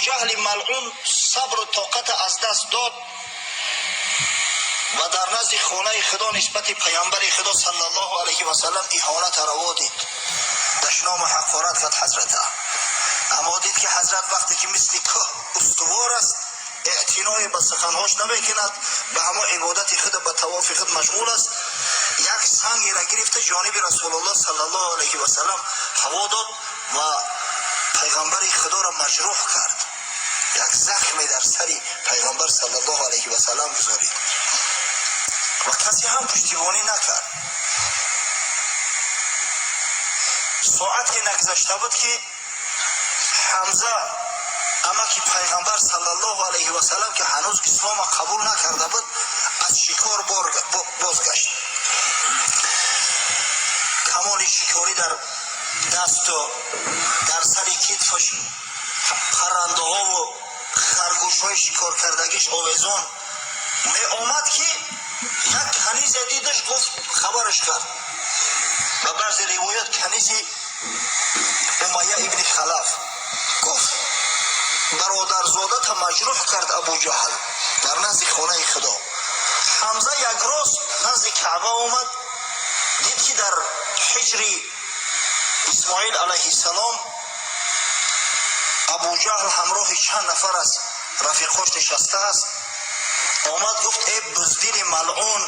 Абуҷаҳли малъун сабру тоқата аз даст дод ва дар назди хонаи Худо нисбати паёмбари Худо саллаллоҳу алайҳи васаллам иҳонат раво дид, дашному ҳақорат кард ҳазрата. Аммо дид, ки ҳазрат вақте ки мисли кӯҳ устувор аст, эътиное ба суханҳош намекунад, ба ҳамо ибодати худ, ба тавофи худ машғул аст. Як сангеро гирифта, ҷониби Расулуллоҳ саллаллоҳу алайҳи васаллам ҳаво дод ва пайғамбари Худоро маҷрӯҳ кард. Як захме дар сари пайғамбар саллаллоҳу алайҳи васаллам гузорид ва касе ҳам пуштибонӣ накард. Соате нагузашта буд, ки Ҳамза, амаки пайғамбар саллаллоҳу алайҳи васаллам, ки ҳанӯз ислома қабул накарда буд, аз шикор бозгашт. Камони шикорӣ дар дасту дар сари китфаш, паррандаҳову харгӯшҳои шикоркардагиш овезон меомад, ки як канизе дидаш, гуфт, хабараш кард. Ба баъзе ривоят, канизи Умайя ибни Халаф. Гуфт: «Бародарзодата маҷрӯҳ кард Абуҷаҳл дар назди хонаи Худо». Ҳамза як рост назди Каъба омад, дид, ки дар ҳиҷри Исмоил алайҳиссалом Абуҷаҳл ҳамроҳи чанд нафар аз рафиқош нишастааст. Омад, гуфт: «Э буздили малъун,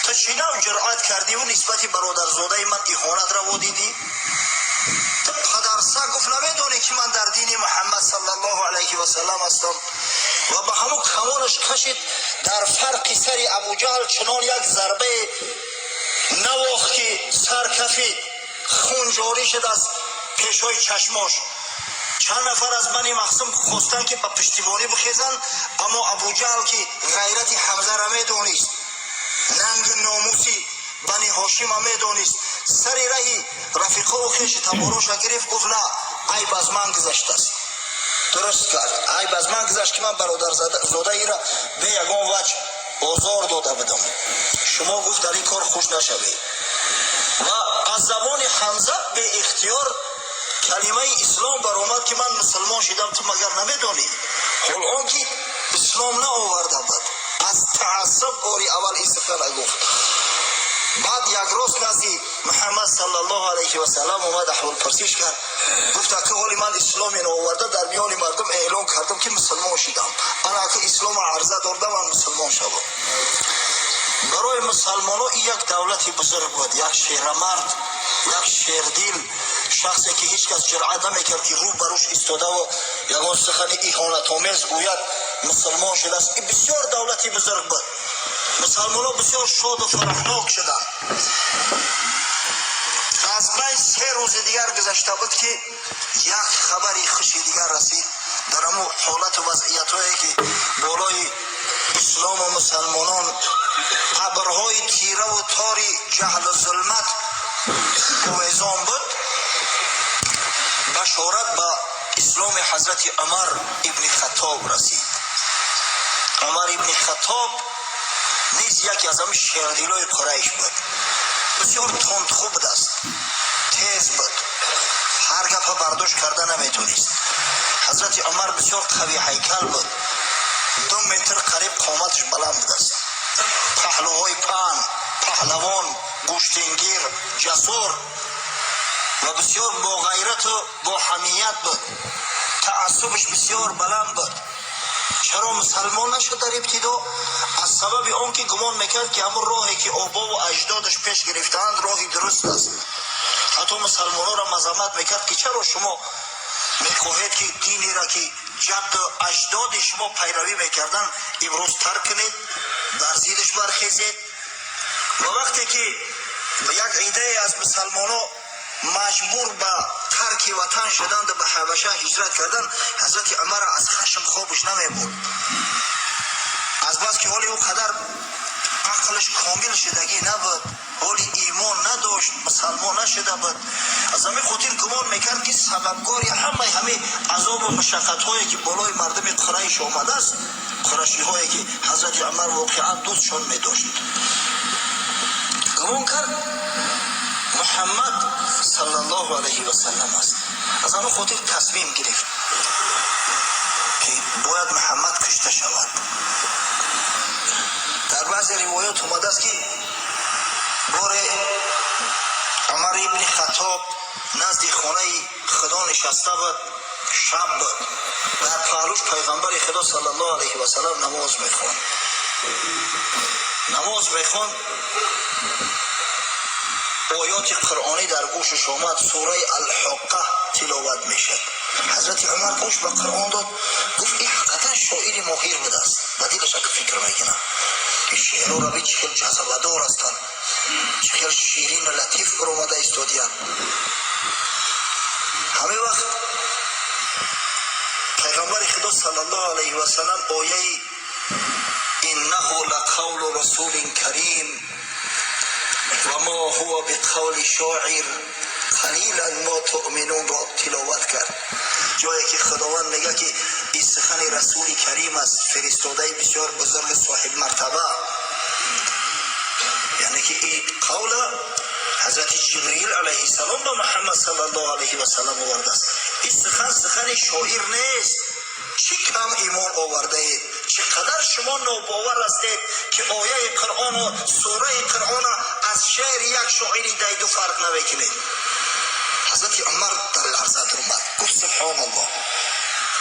ту чӣ нав ҷуръат кардиву нисбати бародарзодаи ман иҳонат раво дидӣ? Ту падарсаг, гуфт, намедонӣ, ки ман дар дини Муҳаммад саллаллоҳу алайҳи васаллам ҳастам?» Ва ба ҳамун камонаш кашид, дар фарқи сари Абуҷаҳл чунон як зарбае навохт, ки сар кафид, хун ҷорӣ шуд аз пешҳои чашмош. Чанд нафар аз Бани Махсум хостанд, ки ба пуштибонӣ бихезанд, аммо Абуҷаҳл, ки ғайрати Ҳамзара медонист, нанги номуси Бани Ҳошима медонист, сари раҳи рафиқову хеши табороша гирифт, гуфт: «На, айб аз ман гузаштааст». Дуруст кард, айб аз ман гузашт, ки ман бародарзодаира бе ягон ваҷ озор дода будам. Шумо, гуфт, дар ин кор хуш нашавед. Ва аз забони Ҳамза беихтиёр калимаи ислом баромад, ки ман мусулмон шидам, ту магар намедонӣ? Ҳол он ки ислом наоварда буд, аз таассуб бори аввал ин сухана гуфт. Баъд як рост назди Муҳаммад саллаллоҳу алайҳи васаллам омад, аҳволпурсиш кард, гуфт: «Ака, ҳоли ман исломе наоварда, дар миёни мардум эълон кардам, ки мусулмон шидам. Ана ака, ислома арза дорда, ман мусулмон шавам». Барои мусалмоно ин як давлати бузург буд. Як шерамард, як шердил, шахсе, ки ҳеҷ кас ҷуръат намекард, ки рӯ ба рӯш истодаву ягон сухани иҳонатомез гӯяд, мусулмон шудааст. Ин бисёр давлати бузург буд. Мусалмоно бисёр шоду фараҳнок шуданд. Аз байн 3 рӯзи дигар гузашта буд, ки як хабари хуши дигар расид. Дар ҳамун ҳолату вазъиятҳое, ки болои ислому мусалмонон абрҳои тираву тори ҷаҳлу зулмат овезон буд, башорат ба исломи ҳазрати Умар ибни Хаттоб расид. Умар ибни Хаттоб низ яке аз ҳамин шердилои Қурайш буд. Бисёр тундхӯ будааст, тез буд, ҳар гапа бардошт карда наметонист. Ҳазрати Умар бисёр қави ҳайкал буд, 2 метр қариб қоматаш баланд будааст, паҳлӯҳои паҳн, паҳлавон, гӯштингир, ҷасур ва бисёр бо ғайрату бо ҳамият буд. Таассубаш бисёр баланд буд. Чаро мусалмон нашуд дар ибтидо? Аз сабаби он ки гумон мекард, ки ҳамун роҳе, ки обову аҷдодаш пеш гирифтаанд, роҳи дуруст аст. Ҳатто мусалмононро мазаммат мекард, ки чаро шумо мехоҳед, ки динеро, ки ҷадду аҷдоди шумо пайравӣ мекарданд, имрӯз тарк кунед, бар зиддаш бархезед? Ва вақте ки як иддае аз мусалмоно маҷбур ба тарки ватан шуданду ба Ҳабаша ҳиҷрат кардан, ҳазрати Умара аз хашм хобаш намебурд. Азбаски ҳоли ӯ қадар ақлаш комил шудагӣ набуд, ҳоли имон надошт, мусалмон нашуда буд. Аз ҳамин хотир гумон мекард, ки сабабгори ҳамаи ҳамин азобу машаққатҳое, ки болои мардуми Қурайш омадааст, қурашиҳое, ки ҳазрати Умар воқеан дӯстшон медошт, гумон кард, Муҳаммад саллаллоҳу алайҳи васаллам аст. Аз ҳамин хотир тасмим гирифт. Кушта шавад. Дар баъзе ривоят омадааст, ки боре Умар ибни Хаттоб назди хонаи Худо нишаста буд, шаб буд, дар паҳлӯш пайғамбари Худо саллаллоҳу алайҳи васаллам намоз мехонд. Намоз мехонд, оёти қуръонӣ дар гӯшаш омад, сураи Алҳоққа тиловат мешад. Ҳазрати Умар гӯш ба Қуръон дод, гуфт: ин ҳақиқатан шоири моҳир будааст. Ба дилаш ака фикр мекунам, ин шеърҳоро би чӣ хел ҷазобадор ҳастанд, чӣ хел ширину латиф баромада истодиянд. Ҳамин вақт пайғамбари Худо саллаллоҳу алайҳи васаллам ояи «Иннаҳу лақавлу расулин карим ва мо ҳува биқавли шоир қалилан мо туъминун» ро тиловат кард, ҷое ки Худованд мегӯяд, ки ин сухани расули карим аст, фиристодаи бисёр бузурги соҳибмартаба, яъне ки ин қавла ҳазрати Ҷибриил алайҳиссалом ба Муҳаммад саллаллоҳу алайҳи васаллам овардааст. Ин сухан сухани шоир нест. Чӣ кам имон овардаед, чӣ қадар шумо нобовар ҳастед, ки ояи Қуръону сураи Қуръона аз шеъри як шоири дайду фарқ намекунед. Ҳазрати Умар дар ларза даромад, гуфт: субҳоналлоҳ,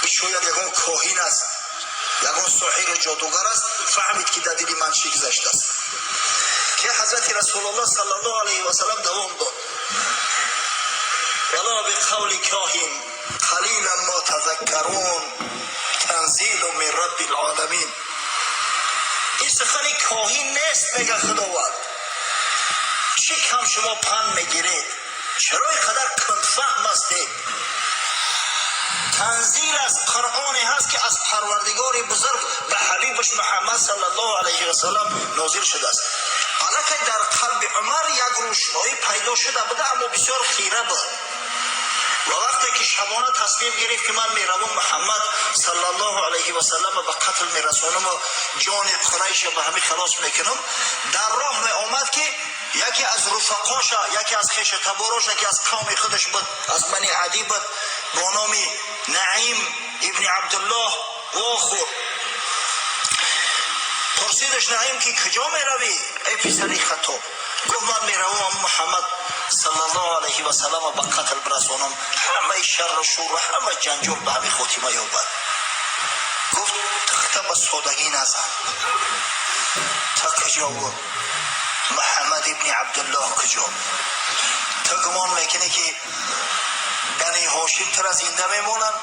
ин шояд ягон коҳин аст, ягон соҳиру ҷодугар аст, фаҳмид, ки дар дили ман чӣ гузаштааст. Ки ҳазрати Расулуллоҳ саллаллоҳу алайҳи васаллам давом дод: вала биқавли коҳин қалилан мо тазаккарун танзилу мин раббил оламин. Ин сухани коҳин нест, мега Худованд. Чӣ кам шумо панд мегиред, чаро ин қадар кундфаҳм ҳастед? Танзил аст, Қуръоне ҳаст, ки аз Парвардигори бузург ба ҳабибаш Муҳаммад саллаллоҳу алайҳи васаллам нозил шудааст. Аллакай дар қалби Умар як рӯшноӣ пайдо шуда буда, аммо бисёр хира буд. Ва вақте ки шабона тасмим гирифт, ки ман меравам, Муҳаммад саллаллоҳу алайҳи васаллам ба қатл мерасонаму ҷони Қурайша ба ҳамин халос мекунам, дар роҳ меомад, ки яке аз руфақоша, яке аз хешатабороша, ки аз қавми худаш буд, аз Бани Адӣ буд, бо номи Наим ибни Абдуллоҳ вохӯрд. Пурсидаш Наим, ки куҷо меравӣ, эй писари Хаттоб? Гуфт: ман меравам, Муҳаммад саллаллоҳу алайҳи васаллама ба қатл бирасонам, ҳамаи шарру шуру ҳама ҷанҷол ба ҳамин хотима ёбад. Гуфт: тахта ба содагӣ назан, та куҷо буд, Муҳаммад ибни Абдуллоҳ куҷо? Ту гумон мекунӣ, ки Бани Ҳошим тура зинда мемонанд?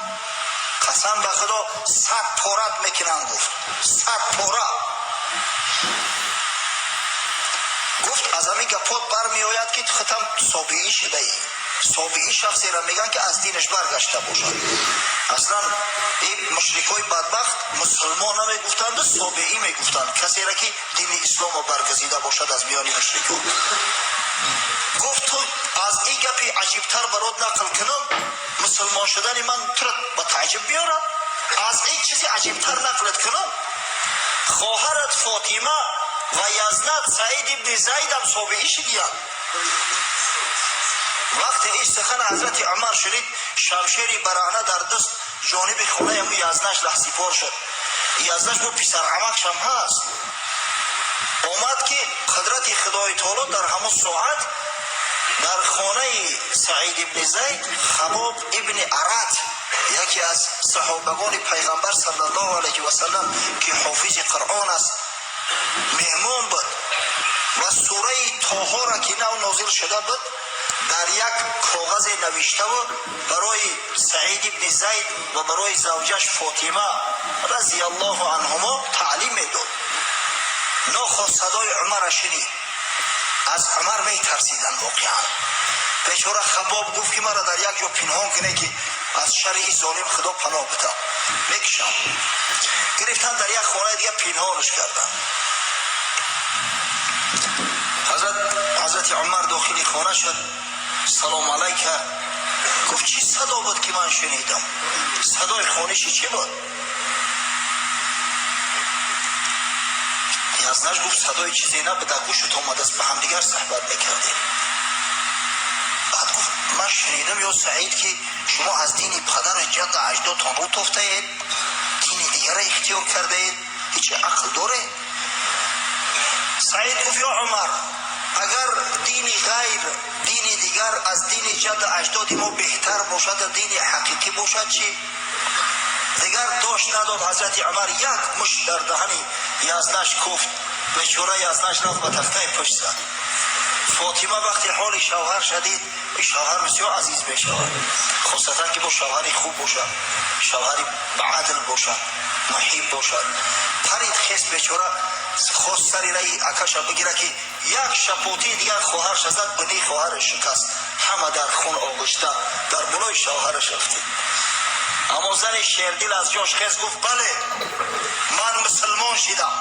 Қасам ба Худо, 100 порат мекунанд. Гуфт: 100 пора. Гуфт: аз ҳамин гапот бармеояд, ки худам собиӣ шудаӣ. Собиӣ шахсеро мегӯянд, ки аз динаш баргашта бошад. Аслан ин мушрикҳои бадбахт мусулмон намегуфтанду собиӣ мегуфтанд касеро, ки дини исломро баргазида бошад аз миёни мушрикон. Гуфт: ту аз ин гапи аҷибтар барот нақл кунам, мусулмон шудани ман туро ба таъҷиб биёрад? Аз ин чизи аҷибтар нақлат кунам? Хоҳарат Фотима ва язнат Саид ибни Зайдам собиӣ шидиянд. Вақте ин сухан ҳазрати Умар шунид, шамшери бараҳна дар даст ҷониби хонаи ҳамун язнаш раҳсипор шуд. Язнаш бо писарамакшам ҳаст. Омад, ки қудрати Худои таоло дар ҳамун соат дар хонаи Саид ибни Зайд Хабоб ибни Арат, яке аз саҳобагони пайғамбар саллаллоҳу алайҳи васаллам, ки ҳофизи Қуръон аст, меҳмон буд ва сураи Тоҳора, ки нав нозил шуда буд, дар як коғазе навиштаву барои Саид ибни Зайд ва барои завҷаш Фотима разияллоҳу анҳумо таълим медод. Нохост садои Умара шунид. Аз Умар метарсиданд воқеан. Бечора Хабоб гуфт, ки маро дар як ҷо пинҳон кунед, ки аз шарри ин золим Худо паноҳ бита, мекушам. Гирифтан, дар як хонаи дига пинҳонаш карданд. Ҳазрати Умар дохили хона шуд, салом алайк кард, гуфт: чӣ садо буд, ки ман шунидам? Садои хониши чӣ буд? Язнаш гуфт: садои чизе набуд, дар гӯшат омадааст, ба ҳамдигар суҳбат мекардем. Баъд гуфт: ман шунидам, ё Саид, ки шумо аз дини падару ҷадду аҷдодтон рӯ тофтаед, дини дигар. Дигарро ихтиёр кардаед. Ҳеҷ ақл доре? Саид гуфт: ё Умар, агар дини ғайр, дини дигар аз дини ҷадду аҷдоди мо беҳтар бошад, дини ҳақиқӣ бошад, чӣ? Дигар дошт надод. Ҳазрати Умар як мушт дар даҳани язнаш куфт. Бечора язнаш рафт, ба тахтаи пушт зад. Фотима вақти ҳоли шавҳарша дид, шавҳар бисёр азиз мешавад, хусусан ки бо шавҳари хуб бошад, шавҳари баадл бошад, муҳиб бошад. Парид, хест. Бечора хост сари раи акаша бигира, ки як шапотии дигар хоҳарша зад, бини хоҳараш шикаст. Ҳама дар хун оғишта дар болои шавҳараш рафтид. Аммо зани шердил аз ҷош хест, гуфт: бале, ман мусулмон шидам.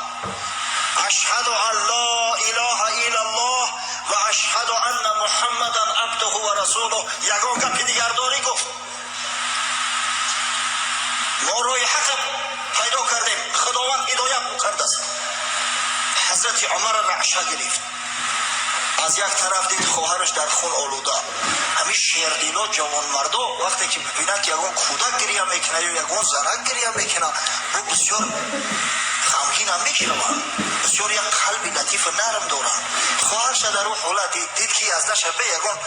Ашҳаду ан ло илоҳа иллаллоҳ ва ашҳаду анна Муҳаммадан абдуҳу ва расулуҳ. Ягон гапи дигар дорӣ? Гуфт: мо роҳи ҳаққа пайдо кардем, Худованд ҳидоят кардааст. Ҳазрати Умарро раъша гирифт. Аз як тараф дид, хоҳараш дар хун олуда. Ҳамин шердило, ҷавонмардо, вақте ки бибинад, ки ягон кӯдак гиря мекунад ё ягон занак гиря мекунад, бо бисёр ғамгинам мешаванд, бисёр як қалби латифу нарм доранд. Хоҳарша дар ӯ ҳолат дид, ки яздаша бе ягон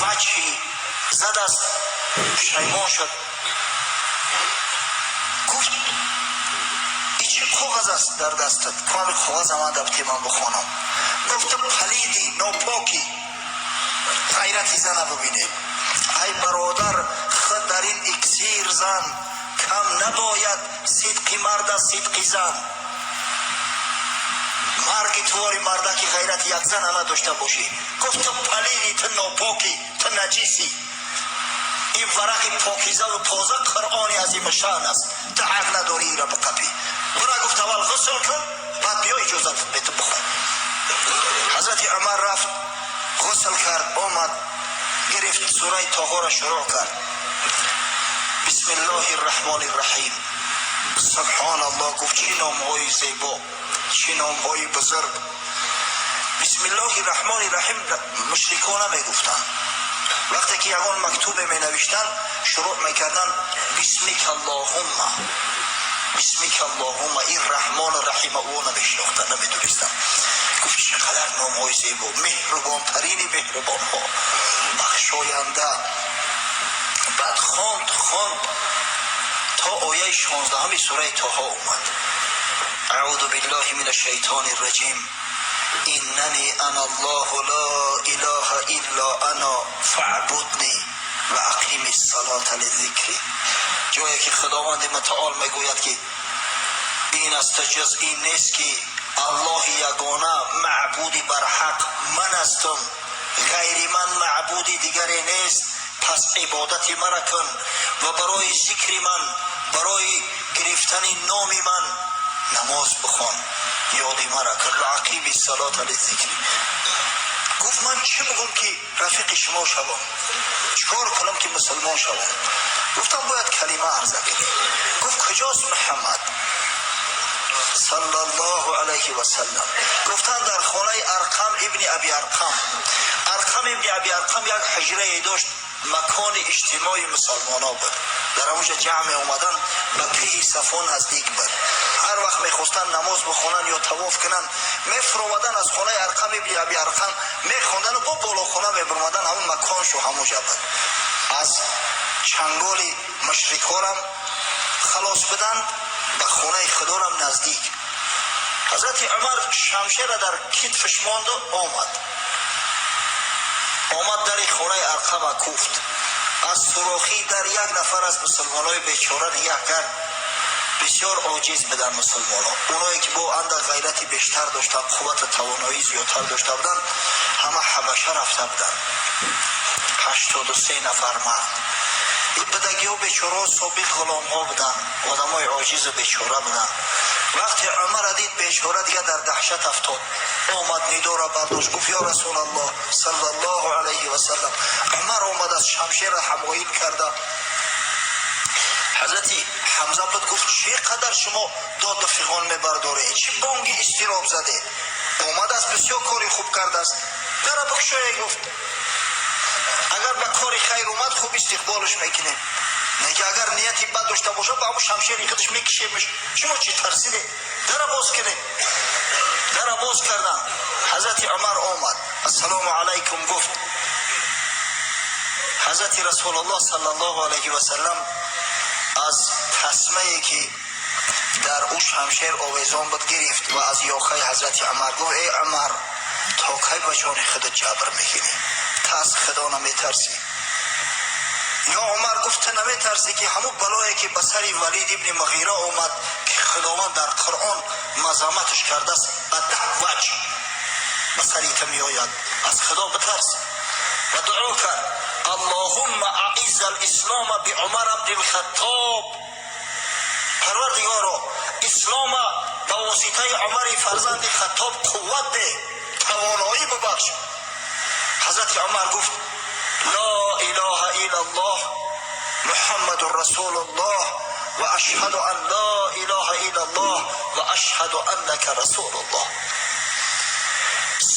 ваҷҳи задааст, пушаймон шуд. Гуфт: и чӣ коғаз аст дар дастат? Коми коғаза ман дабти, ман бихонам. Гуфт: палиди, нопокӣ. Ғайрати зана бибинед. Ай бародар, худ дар ин иксир зан кам набояд сидқи мард аз сидқи зан. Марги твори мардаки ғайрати як зана надошта бошӣ. Гуфт: ту палиди, ту нопокӣ, ту наҷисӣ. Ин варақи покизаву тоза Қуръони азимушшаън аст, ту ҳақ надорӣ инра биқапӣ. Бура, гуфт, аввал ғусл кун, баъд биё, иҷозат бету, бихон. Ҳазрати Умар рафт, ғусл кард, омад, гирифт, сураи Тоҳоро шурӯъ кард. Бисмиллоҳи рраҳмони рраҳим. Субҳоналлоҳ, гуфт, чӣ номҳои зебо, чӣ номҳои бузург. Бисмиллоҳи рраҳмони рраҳим мушрикон намегуфтанд. Вақте ки ягон мактубе менавиштанд, шурӯъ мекарданд: бисмика аллоҳумма, бисмика аллоҳумма. Ин Раҳмону Раҳима ӯ намешинохтанд, намедонистанд. Гуфт: чӣ қадар номҳои зебо, меҳрубонтарини меҳрубонҳо, бахшоянда. Баъд хонд, хонд, то ояи 16-уми сураи Тоҳо омад. Аъузу биллаҳи мин ашшайтони рраҷим. Иннани ана Аллоҳу ло илоҳа илла ана фаъбудни ва ақими ссалота лизикри. Ҷое ки Худованди Мутаол мегӯяд, ки ин аст, ҷуз ин нест, ки Аллоҳи ягона маъбуди барҳақ ман ҳастам, ғайри ман маъбуди дигаре нест, пас ибодати мара кун ва барои зикри ман, барои гирифтани номи ман намоз бихон, ёди мара кун. Ва ақими ссалота лизикри. Гуфт: ман чӣ бигӯм, ки рафиқи шумо шавам? Чӣ кор кунам, ки мусулмон шавам? Гуфтам: бояд калима арза кунӣ. Гуфт: куҷост Муҳаммад саллаллоҳу алайҳи васаллам? Гуфтанд: дар хонаи Арқам ибни Аби Арқам. Арқам ибни Аби Арқам як ҳуҷрае дошт, макони иҷтимои мусалмонҳо буд. Дар ҳамонҷа ҷамъ меомаданд, ба кӯҳи Сафо наздик буд. Ҳар вақт мехостанд намоз бихонанд ё тавоф кунанд, мефуромаданд аз хонаи Арқам ибни Аби Арқам, мехондану бо болохона мебуромаданд. Ҳамон маконшу ҳамонҷа буд. Аз чанголи мушрикорам халос буданд, ба хонаи Худорам наздик. Ҳазрати Умар шамшера дар китфаш монду омад. Омад, дари хонаи Арқама куфт. Аз сурохӣ дар як нафар аз мусулмонҳои бечора нигаҳ кард. Бисёр оҷиз буданд мусулмонҳо. Оное ки бо андак ғайрати бештар доштанд, қуввату тавоноӣ зиёдтар дошта буданд, ҳама Ҳабаша рафта буданд, 83 нафар мард. Ин будагиҳо, бечораҳо, собиқ ғуломҳо буданд, одамои оҷизу бечора буданд. Вақте Умара дид, бечора дигар дар даҳшат афтод. Омад, нидора бардошт, гуфт: ё Расулаллоҳ саллаллоҳу алайҳи васаллам, Умар омадааст, шамшера ҳамоил карда. Ҳазрати Ҳамза буд, гуфт: чӣ қадар шумо доду фиғон мебардоред? Чӣ бонги изтироб задед? Омадааст, бисёр кори хуб кардааст, дара бикушоед. Гуфт: агар ба кори хайр омад, хуб истиқболаш мекунем. Не ки агар нияти бад дошта боша, ба ҳамун шамшери худаш мекишемш. Шумо чӣ тарсиде? Дара боз кунед. Дара боз кардан. Ҳазрати Умар омад, ассалому алайкум гуфт. Ҳазрати Расулуллоҳ саллаллоҳу алайҳи васаллам аз тасмае, ки дар ӯ шамшер овезон буд, гирифт ва аз ёхаи ҳазрати Умар гуфт: «Эй Умар, то кай ба ҷони худат ҷабр мекунӣ? Та аз Худо наметарсӣ? Ё Умар, гуфт, ту наметарсӣ, ки ҳамун балое, ки ба сари Валид ибни Муғира омад, ки Худованд дар Қуръон мазаматаш кардааст ба 10 ваҷ, ба сари ту меояд? Аз Худо битарс». Ва дуо кард: «Аллоҳумма аизза алислома би Умар ибни лхаттоб». Парвардигоро, ислома ба воситаи Умари фарзанди Хаттоб қувват деҳ, тавоноӣ бубахш. Ҳазрати Умар гуфт: «Ло илоҳа иллаллоҳ, Муҳаммадун расулуллоҳ, ва ашҳаду ан ло илоҳа иллаллоҳ, ва ашҳаду аннака расулуллоҳ».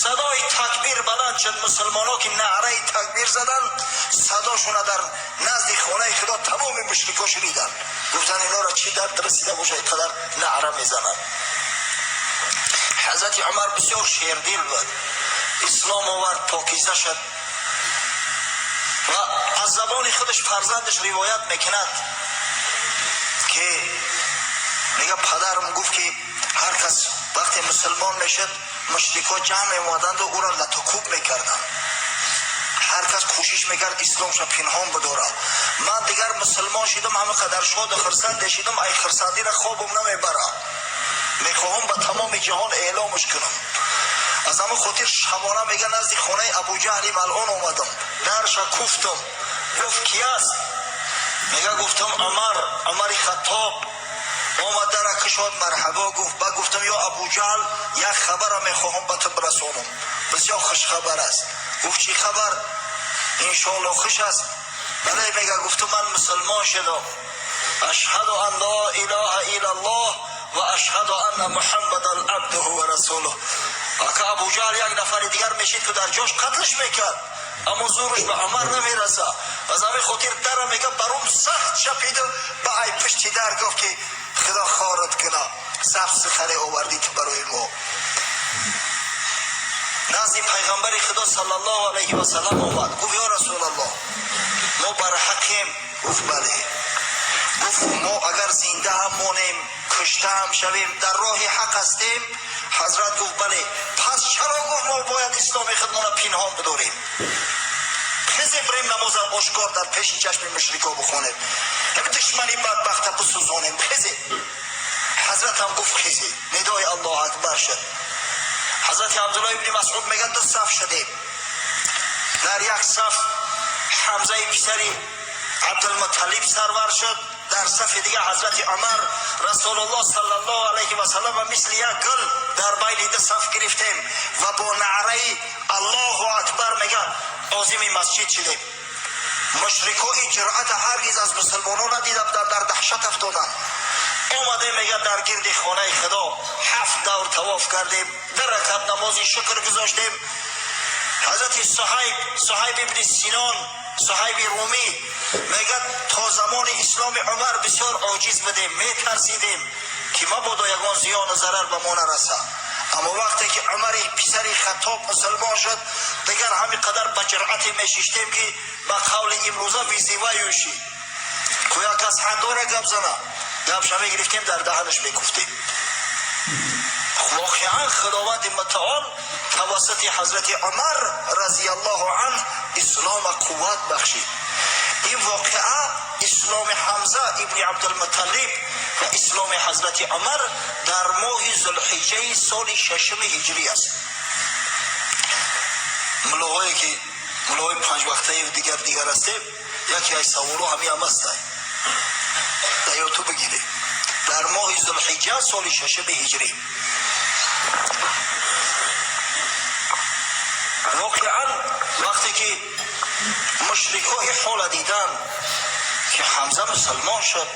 Садои такбир баланд шуд. Мусулмонҳо ки наъраи такбир заданд, садошона дар назди хонаи Худо тамоми мушрико шуниданд. Гуфтанд: «Инора чӣ дард расида боша, ин қадар наъра мезананд?» Ҳазрати Умар бисёр шердил буд. Ислом овард, покиза шуд ва аз забони худаш фарзандаш ривоят мекунад, ки мега: «Падарам гуфт, ки ҳар кас вақте мусулмон мешуд, мушрикҳо ҷамъ меомаданду ӯро латукӯб мекарданд. Ҳар кас кӯшиш мекард исломша пинҳон бидорад. Ман дигар мусулмон шидам, ҳама қадар шоду хурсанде шидам, ай хурсандира хобам намебарам. Мехоҳам ба тамоми ҷаҳон эъломш кунам. Аз ҳамон хотир шабона, мега, назди хонаи Абуҷаҳли малъун омадам, дарша куфтам. Гуфт: «Ки аст?» Мега, гуфтам: «Умар, Умари Хаттоб». Омад, дара кушод, марҳабо гуфт. Ба гуфтам: «Ё Абуҷаҳл, як хабара мехоҳам ба ту бирасонам, бисёр хушхабар аст». Гуфт: «Чӣ хабар? Иншоалло, хуш аст». «Бале». Мега, гуфтам: «Ман мусулмон шудам. Ашҳаду ан ло илоҳа иллаллоҳ ва ашҳаду анна Муҳаммадан абдуҳу ва расулуҳ». Ака, Абуҷаҳл як нафари дигар мешид, ки дар ҷош қатлш мекард, аммо зӯраш ба Умар намераса. Аз ҳамин хотир дара, мега, барум сахт чапиду ба ай пушти дар гуфт, ки Худо хорат куна, сахт сухане овардӣ ту барои мо. Назди пайғамбари Худо саллаллоҳу алайҳи васаллам омад, гуфт: «Ё Расулаллоҳ, мо бар ҳақем?» Гуфт: «Бале». Гуфт: «Мо агар зинда ҳам монем, кушта ҳам шавем, дар роҳи ҳақ ҳастем?» Ҳазрат гуфт: «Бале». «Пас чаро, гуфт, мо бояд исломи худмона пинҳон бидорем? Хезе бирем, намоза ошкор дар пеши чашми мушрико бихонем, ҳами душмани бадбахта бисӯзонем. Хезе». Ҳазрат ҳам гуфт: «Хезе». Нидои Аллоҳу акбар шуд. Ҳазрати Абдуллоҳ ибни Масъуд мегӯяд: «Ду саф шудем. Дар як саф Ҳамзаи писари Абдулмуталлиб сарвар шуд, дар сафи дига ҳазрати Умар. Расулуллоҳ саллаллоҳу алайҳи васаллам мисли як гул дар байни ду саф гирифтем ва бо наъраи Аллоҳу акбар, мега, озими масҷид шудем. Мушрикҳо ин ҷуръата ҳаргиз аз мусулмонон надида буданд, дар даҳшат афтоданд. Омадем, мега, дар гирди хонаи Худо ҳафт давр тавоф кардем, ду ракат намози шукр гузоштем». Ҳазрати Суҳайб, Суҳайб ибни Синон, Суҳайби Румӣ, мегӯяд: «То замони исломи Умар бисёр оҷиз будем, метарсидем, ки мабодо ягон зиёну зарар ба мо нарасад. Аммо вақте ки Умари писари Хаттоб мусулмон шуд, дигар ҳамин қадар ба ҷуръате мешиштем, ки ба қавли имрӯза вызывающий ку як кас ҳандора гап зана, гапша мегирифтем, дар даҳанаш мекуфтем». Воқеан, Худованди мутаол тавассути ҳазрати Умар разияллоҳу анҳ ислома қувват бахшид. Ин воқеа, исломи Ҳамза ибни Абдулмуталлиб ва исломи ҳазрати Умар, дар моҳи зулҳиҷаи соли шашуми ҳиҷрӣ аст. Мулоҳое ки мулоҳои панҷвақтаи дигар дигар ҳастем, яке аз саволо ҳамин ҳам астай, дар ёту бигиред. Дар моҳи зулҳиҷа соли шашуми ҳиҷрӣ. Воқеан, вақте ки мушрикҳо ин ҳола диданд, ки Ҳамза мусулмон шуд,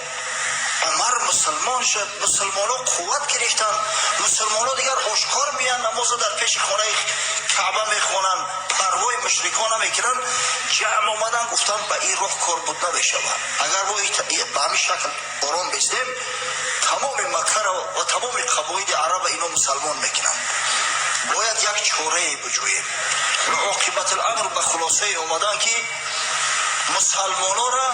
Умар мусулмон шуд, мусулмонҳо қувват гирифтанд, мусулмонҳо дигар ошкор меянд, намоза дар пеши хонаи Каъба мехонанд, парвои мушрикон намекунанд. Ҷамъ омаданд, гуфтанд, ба ин роҳ кор буд намешавад. Агар мо ба ҳамин шакл ором бистем, тамоми Маккаро ва тамоми қабоиди араба ино мусалмон мекунанд. Бояд як чорае биҷӯем. Ва оқибатуламр ба хулосае омаданд, ки мусалмонора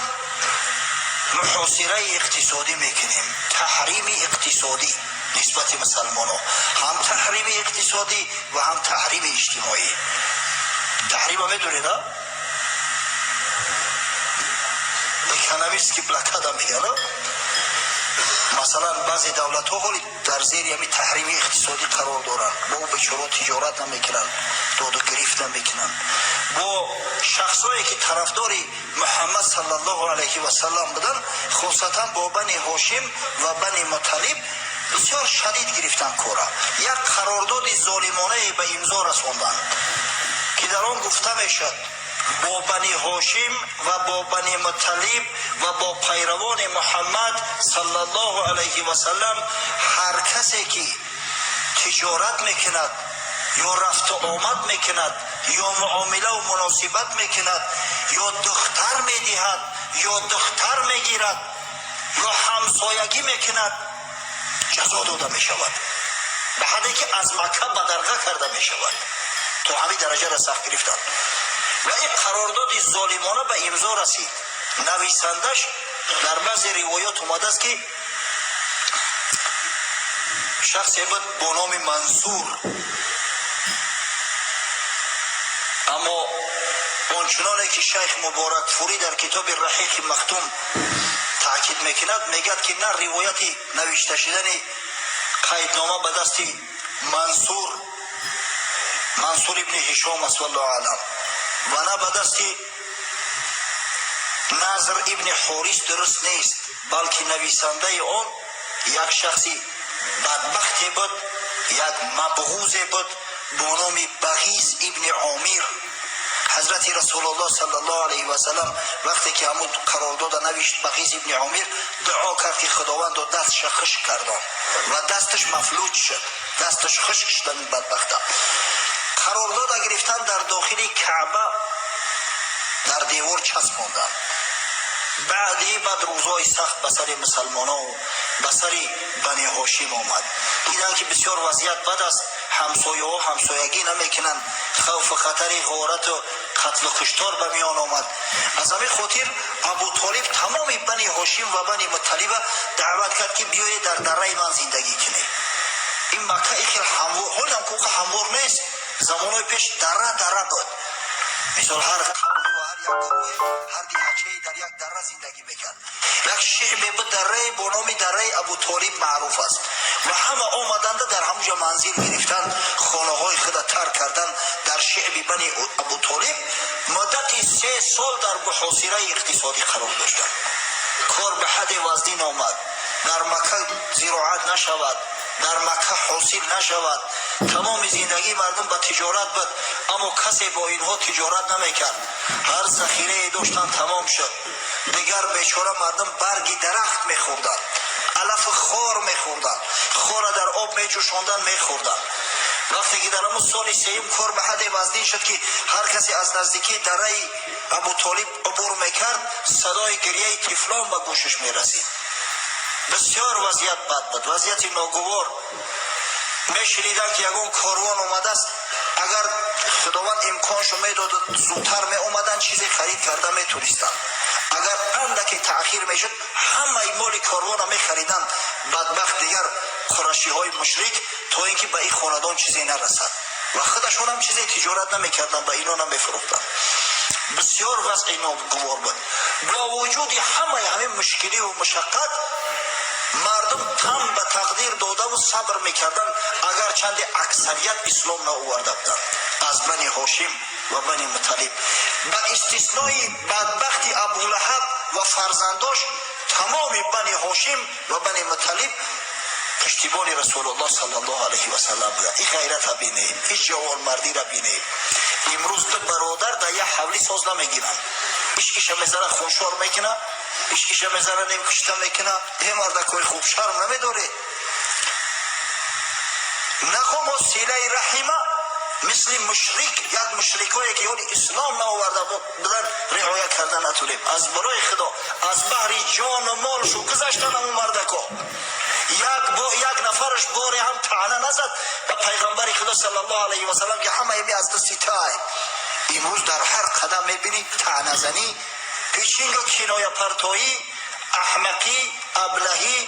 муҳосираи иқтисодӣ мекунем, таҳрими иқтисодӣ нисбати мусалмоно, ҳам таҳрими иқтисодӣ ва ҳам таҳрими иҷтимоӣ. Таҳрима медонед, а? Экономический блокада мегӯянд. Масалан, баъзе давлатҳо ҳоли дар зери ҳами таҳрими иқтисодӣ қарор доранд. Бо бечоро тиҷорат намекунанд, доду гирифт намекунанд. Бо шахсое ки тарафдори Муҳаммад саллаллоҳу алайҳи васалам буданд, хосатан бо Бани Ҳошим ва Бани Муталиб, бисёр шадид гирифтанд кора. Як қарордоди золимонае ба имзо расонданд, ки дар он гуфта мешуд, бо Бани Ҳошим ва бо Бани Муталиб ва бо пайравони Муҳаммад саллаллоҳу алайҳи васалам ҳар касе ки тиҷорат мекунад ё рафту омад мекунад, ё муомилаву муносибат мекунад, ё духтар медиҳад, ё духтар мегирад, ё ҳамсоягӣ мекунад, ҷазо дода мешавад, ба ҳадде ки аз Макка бадарға карда мешавад. То ҳамин дараҷаро сахт гирифтанд ва ин қарордоди золимона ба имзо расид. Нависандаш, дар баъзе ривоят омадааст, ки шахсе буд бо номи Мансур. Аммо ончуноне ки шайх Муборакфурӣ дар китоби Раҳиқи Махтум таъкид мекунад, мегӯяд, ки на ривояти навишта шудани қайднома ба дасти Мансур ибни Ҳишом аст, валлоҳу аълам, ва на ба дасти Назр ибни Ҳорис дуруст нест, балки нависандаи он як шахси бадбахте буд, як мабғузе буд бо номи Бағиз ибни Омир. Ҳазрати Расулуллоҳ саллаллоҳу алайҳи васалам вақте ки ҳамун қарордода навишт Бағиз ибни Омир, дуо кард, ки Худовандо, дастша хушк кардон, ва дасташ мафлуҷ шуд, дасташ хушк шуд ҳамин бадбахта. Қарордода гирифтан, дар дохили Каъба дар девор часпонданд. Баъди баъд рӯзҳои сахт ба сари мусалмонову ба сари Бани Ҳошим омад. Диданд, ки бисёр вазъият бад аст, ҳамсояҳо ҳамсоягӣ намекунанд, хавфу хатари ғорату қатлу куштор ба миён омад. Аз ҳамин хотир Абутолиб тамоми Бани Ҳошим ва Бани Муталиба даъват кард, ки биёед, дар дараи ман зиндагӣ кунед. Ин Макка ихел ҳамвор, ҳолам куқа ҳамвор нест, замонҳои пеш дара дара буд. Мисол, ҳар қавме ва ҳар як гурӯҳе, ҳар деҳачае дар як дара зиндагӣ мекард. Як шиъбе буд, дарае бо номи дараи Абутолиб маъруф аст, ва ҳама омаданда дар ҳамуҷа манзил гирифтанд, хонаҳои худа тарк карданд. Дар шиъби Бани Абутолиб муддати 3 сол дар муҳосираи иқтисодӣ қарор доштанд. Кор ба ҳадде вазнин омад, дар Макка зироат нашавад, дар Макка ҳосил нашавад. Тамоми зиндагии мардум ба тиҷорат буд, аммо касе бо инҳо тиҷорат намекард. Ҳар захирае доштанд, тамом шуд. Дигар бечора мардум барги дарахт мехӯрданд, алафи хор мехӯрданд, хора дар об меҷӯшонданд, мехӯрданд. Вақте ки дар ҳамун соли сеюм кор ба ҳадде вазнин шуд, ки ҳар касе аз наздикии дараи Абутолиб убур мекард, садои гирьяи тифлон ба гӯшаш мерасид. Бисёр вазъият бад буд, вазъияти ногувор. Мешуниданд, ки ягон корвон омадааст. Агар Худованд имконшо медоду зудтар меомаданд, чизе харид карда метонистанд. Агар андаке таъхир мешуд, ҳамаи моли корвона мехариданд бадбахт дигар қурашиҳои мушрик, то ин ки ба ин хонадон чизе нарасад. Ва худашонам чизе тиҷорат намекарданд, ба ино намефурӯхтанд. Бисёр вазъи ногувор буд. Бо вуҷуди ҳамаи ҳамин мушкиливу мушаққат, мардум тан ба тақдир додаву сабр мекарданд, агарчанде аксарият ислом наоварда буданд аз Бани Ҳошим ва Бани Муталиб, ба истиснои бадбахти Абулаҳаб ва фарзандош. Тамоми Бани Ҳошим ва Бани Муталиб пуштибони Расулуллоҳ саллаллоҳу алайҳи васалам буданд. Ин ғайрата бинед, ин ҷавонмардира бинед. Имрӯз ду бародар дар як ҳавлӣ соз намегиранд. Иш иша мезана, хуншор мекуна, иш иша мезана, немкушта мекуна. Е, мардакои хуб, шарм намедоред? Нахо мо силаи раҳима. Мисли мушрик, як мушрикое ки ёли ислом наоварда будан, риоя карда натунем. Аз барои Худо, аз баҳри ҷону молшу гузаштан ҳамун мардако. Як бо як нафараш боре ҳам таъна назад ба пайғамбари Худо саллаллоҳу алайҳи васаллам, ки ҳамаи ми аз дасти тай. Имрӯз дар ҳар қадам мебинӣ таъназанӣ, печинго, кинояпартоӣ, аҳмақӣ, аблаҳӣ.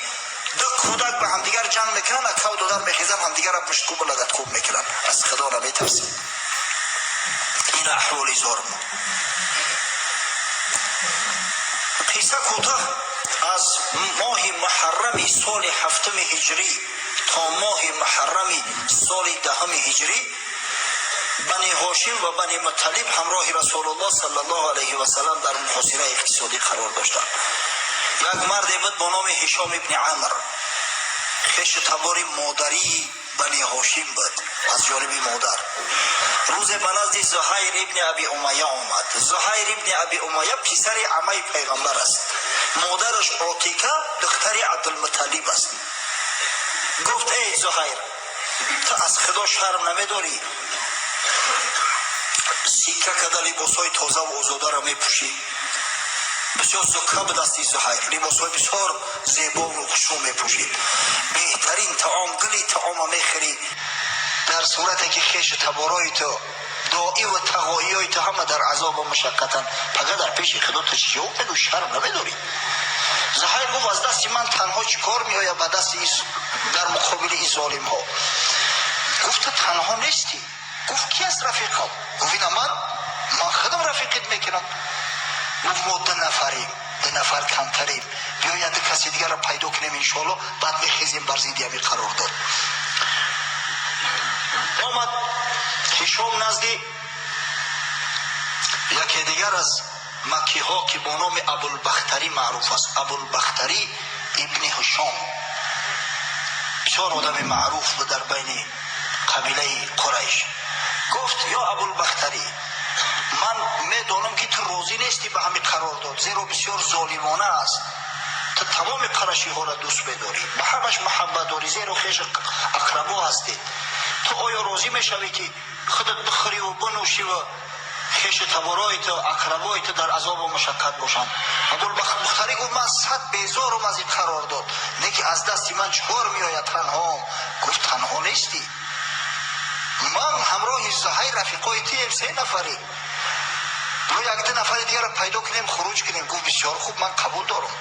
Ду кӯдак ба ҳамдигар ҷанг мекунанд, акав додар мехезанд, ҳамдигарро мушткӯбу лагаткӯб мекунанд. Аз Худо наметарсед. Ин аҳволи зормо. Қисса кӯтоҳ: аз моҳи муҳаррами соли ҳафтуми ҳиҷрӣ то моҳи муҳаррами соли 10-уми ҳиҷрӣ Бани Ҳошим ва Бани Мутталиб ҳамроҳи Расулуллоҳ саллаллоҳу алайҳи васаллам дар муҳосираи иқтисодӣ қарор доштанд. Як марде буд бо номи Ҳишом ибни Амр, хешу табори модарии Бани Ҳошим буд аз ҷониби модар. Рӯзе ба назди Зуҳайр ибни Аби Умайя омад. Зуҳайр ибни Аби Умайя писари амаи пайғамбар аст, модараш Отика духтари Абдулмуталиб аст. Гуфт: «Эй Зуҳайр, ту аз Худо шарм намедорӣ? Сикка када либосҳои тозаву озодаро мепӯшӣ». Бисёр зукка будасти Зуҳайр, либосҳои бисёр зебову хушрӯ мепӯшид, беҳтарин таом, гули таома мехӯрӣ, дар сурате ки хешу таборои ту, доиву тағоиёи ту ҳама дар азобу мушаққатанд. Пага дар пеши Худо ту чӣ ҷавоб мегӯӣ? Шарм намедорӣ? Зуҳайр гуфт: «Аз дасти ман танҳо чӣ кор меояд ба дасти дар муқобили ин золимҳо?» Гуфт: «Ту танҳо нестӣ». Гуфт: «Ки аст рафиқам?» Гуфт: «Ина ман худам рафиқит мекунам». Гуфт: «Мо ду нафарем, ду нафар камтарем, биёяд ду каси дигарро пайдо кунем, иншоалло, баъд мехезем бар зидди ҳамин қарор дод». Омад Ҳишом назди яке дигар аз маккиҳо, ки бо номи Абулбахтарӣ маъруф аст. Абулбахтарӣ ибни Ҳишом бисёр одами маъруф буд дар байни қабилаи Қурайш. Гуфт: «Ё Абулбахтарӣ, ман медонам, ки ту розӣ нестӣ ба ҳамин қарор дод, зеро бисёр золимона аст. Ту тамоми қарашиҳоро дӯст медорӣ, ба ҳамаш муҳаббат дорӣ, зеро хешу ақрабо ҳастед. Ту оё розӣ мешавӣ, ки худат бихӯриву бинӯшиву хешу таборои ту, ақрабои ту дар азобу мушаққат бошанд?» Абулбахтарӣ гуфт: «Ман сад безорум аз ин қарор дод, не ки аз дасти ман чӣ кор меояд, танҳоам». Гуфт: «Танҳо нестӣ, ман ҳамроҳи Зуҳайр рафиқои туем, се нафарем. Ё як ду нафари дигарро пайдо кунем, хуруҷ кунем». Гуфт: «Бисёр хуб, ман қабул дорам».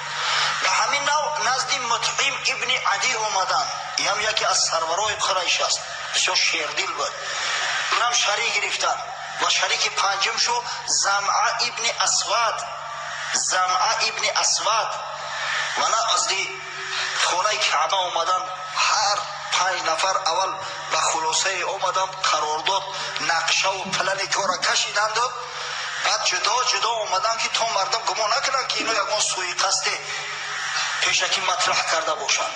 Ба ҳамин нав назди Мутъим ибни Адӣ омаданд. Иам яке аз сарварои Қурайш аст, бисёр шердил буд. Инам шарик гирифтанд ва шарики панҷум шу Замъа ибни Асвад. Замъа ибни Асвад ва назди хонаи Каъба омаданд. Ҳар панҷ нафар аввал ба хулосае омаданд, қарордод, нақшаву плани кора кашиданду баъд ҷудо ҷудо омаданд, ки то мардум гумон накунанд, ки ино ягон суиқасде пешакӣ матраҳ карда бошанд.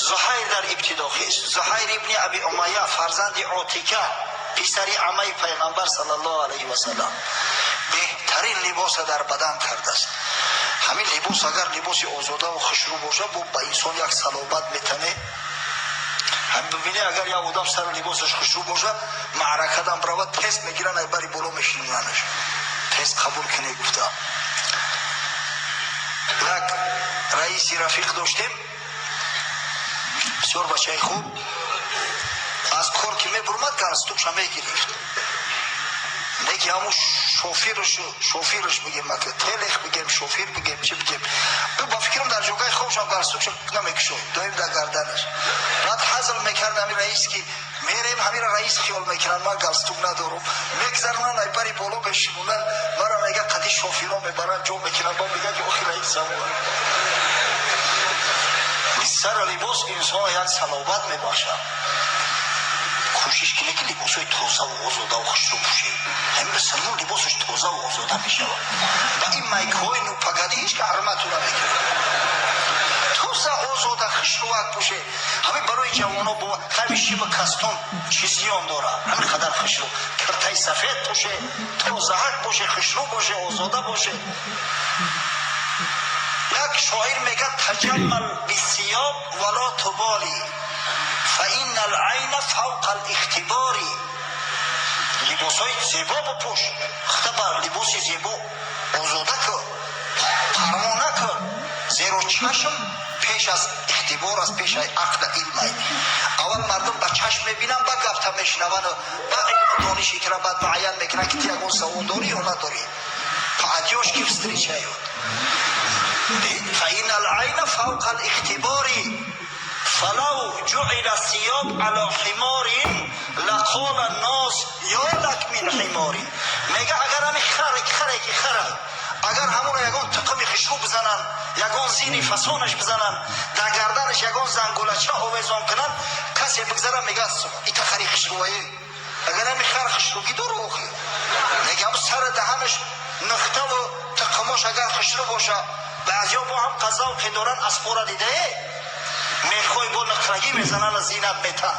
Зуҳайр дар ибтидо хест. Зуҳайр ибни Аби Умайя, фарзанди Отика, писари амаи пайғамбар саллаллоҳу алайҳи васаллам, беҳтарин либоса дар бадан кардааст. Ҳамин либос, агар либоси озодаву хушрӯ бошад, бо ба инсон як салобат метане. Ҳамин бибине, агар як одам сари либосаш хушрӯ бошад, маъракадан биравад, тез мегиранд, ай бари боло мешинонанаш, тез қабул куне гуфта. Як раиси рафиқ доштем, бисёр бачаи хуб. Аз кор ки мебурмад, галстукша мегирифт, неки ҳамун шофирш, шофирш бигем, ака телех бигем, шофир бигем, чӣ бигем, ӯ ба фикрам дар ҷогаи хобшам галстукша намекушод, доим дар гарданаш. Баъд ҳазл мекард ҳамин раис, ки мерем, ҳамира раис хиёл мекунанд, ман галстук надорум. Мегзаронанд, ай бари боло мешимонанд, мара мега, қади шофиро мебаранд, ҷо мекунанд, ба мега, ки охи раис ҳамон. Сара либос инсона як салобат мебахшад. Кӯшиш кунед, ки либосҳои тозаву озодаву хушрӯ пӯшед. Ҳамин мусалмон либосаш тозаву озода мешавад. Ба ин майкаҳои нупагадӣ ҳеҷ ка ҳурмату намекунад. Тоза, озода, хушрӯвак пӯшед. Ҳамин барои ҷавоно бо ҳами шиба кастон чӣ зиён дорад? Ҳамин қадар хушрӯ киртаи сафед пӯше, тозаҳак боше, хушрӯ боше, озода боше. Як шоир мегӯяд: «تجمل بالثياب ولا تبالي فإن العين фавқа алихтибори. Либосҳои зебо бипӯш, худта ба либоси зебо озода кун, парво накун, зеро чашм пеш аз ихтибор аст, пеш аз ақла илмай. Аввал мардум ба чашм мебинанд, ба гапта мешунаванд, ба илму дониши кира баъд муайян мекунанд, ки ту ягон савод дорӣ ё надорӣ. По одёжке встречают. فإن العين فوق الاختبار، فلو جعل الثياب على حمار لقال الناس يا لك من حمار. Мега, агар ҳами хар, харе ки хара, агар ҳамоно ягон тиқими хушрӯ бизананд, ягон зини фасонаш бизананд, дар гарданаш ягон зангулача овезон кунанд, касе бигзара, мега, ита хари хушрӯае. Агар ҳами хар хушрӯгӣ дору охи, мега, ҳам сари даҳанаш нухтаву тиқимош агар хушрӯ боша. Баъзиҳо бо ҳам қазавқе доранд, аспора дидае, мехоҳи бо нуқрагӣ мезананд, зинат метан.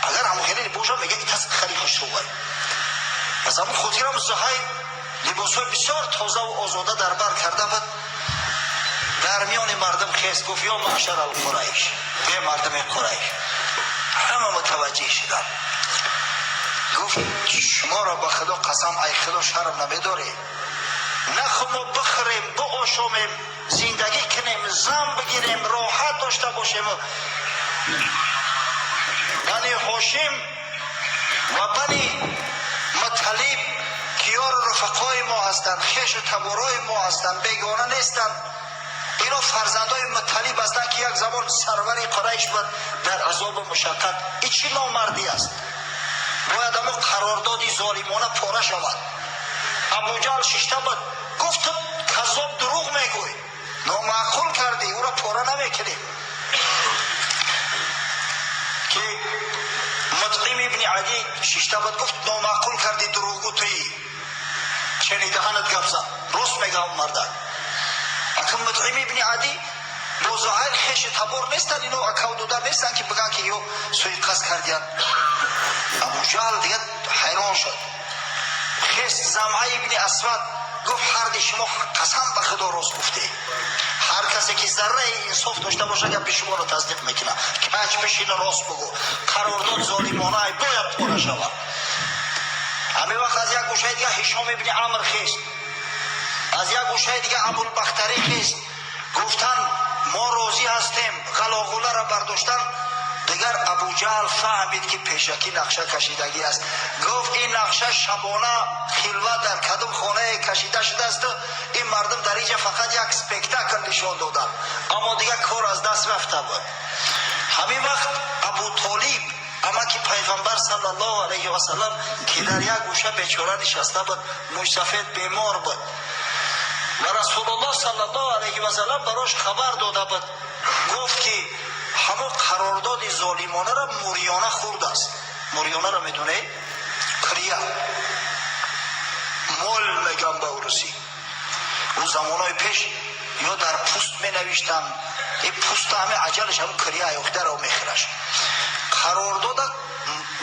Агар ҳамон хеле боша, мега, итас хари хушрӯай. Аз ҳамон хотирам Зуҳайр либосҳои бисёр тозаву озода дар бар карда буд. Дар миёни мардум хест, гуфт: «Ё маъшар алқурайш, е мардуми Қурайш!» Ҳама мутаваҷҷеҳ шуданд. Гуфт: «Шуморо ба Худо қасам, ай Худо шарм намедоред? Наху мо бихӯрем, биошомем, зиндагӣ кунем, зан бигирем, роҳат дошта бошем. Бани Ҳошим ва Бани Муталиб, ки ёру рафиқои мо ҳастанд, хешу таборои мо ҳастанд, бегона нестанд. Ино фарзандои Муталиб ҳастанд, ки як замон сарвари Қурайш буд, дар азобу мушаққат. И чӣ номардӣ аст? Бояд амо қарордоди золимона пора шавад». Абуҷаҳл шишта буд, гуфт: «Ту каззоб, дурӯғ мегӯй, номаъқул кардӣ, ӯро пора намекунем». Ки Мутъим ибни Адӣ шишта буд, гуфт: «Номаъқул кардӣ, дурӯғгӯ туӣ, шунидаҳанат гап зан, рост мегӯям мардак». Акун Мутъим ибни Адӣ бо Зуҳайр хеши табор нестанд, ино акаву дудар нестанд, ки бигӯянд, ки ё суиқасд кардиянд. Абуҷаҳл дигар ҳайрон шуд. Хест Замъа ибни Асвад, гуфт: «Ҳарди шумо, қасам ба Худо, рост гуфтед. Ҳар касе ки зарраи инсоф дошта боша, гапи шуморо тасдиқ мекунад. Кач бишина, рост бугӯ, қарордод золимона, бояд пора шавад». Ҳамин вақт аз як гӯшаи дига Ҳишом ибни Амр хест, аз як гӯшаи дига Абулбахтарӣ хест, гуфтанд: «Мо розӣ ҳастем». Ғалоғуларо бардоштан. Дигар Абуҷаҳл фаҳмид, ки пешакӣ нақша кашидагӣ аст. Гуфт: «Ин нақша шабона хилват дар кадом хонае кашида шудааст. Ин мардум дар инҷа фақат як спектакл нишон доданд». Аммо дигар кор аз даст рафта буд. Ҳамин вақт Абутолиб, амаки Пайғамбар саллаллоҳу алайҳи васаллам, ки дар як гӯша бечора нишаста буд, мӯйсафед, бемор буд ва Расулуллоҳ саллаллоҳу алайҳи васаллам барош хабар дода буд, гуфт, ки ҳамон қарордоди золимонаро мурёна хӯрдааст. Мурёнаро медонед? Крия, мол мегам ба урусӣ. Ӯ замонҳои пеш ё дар пӯст менавиштанд, и пӯста ҳами аҷалаш ҳамн крия охдаро мехӯраш. Қарордода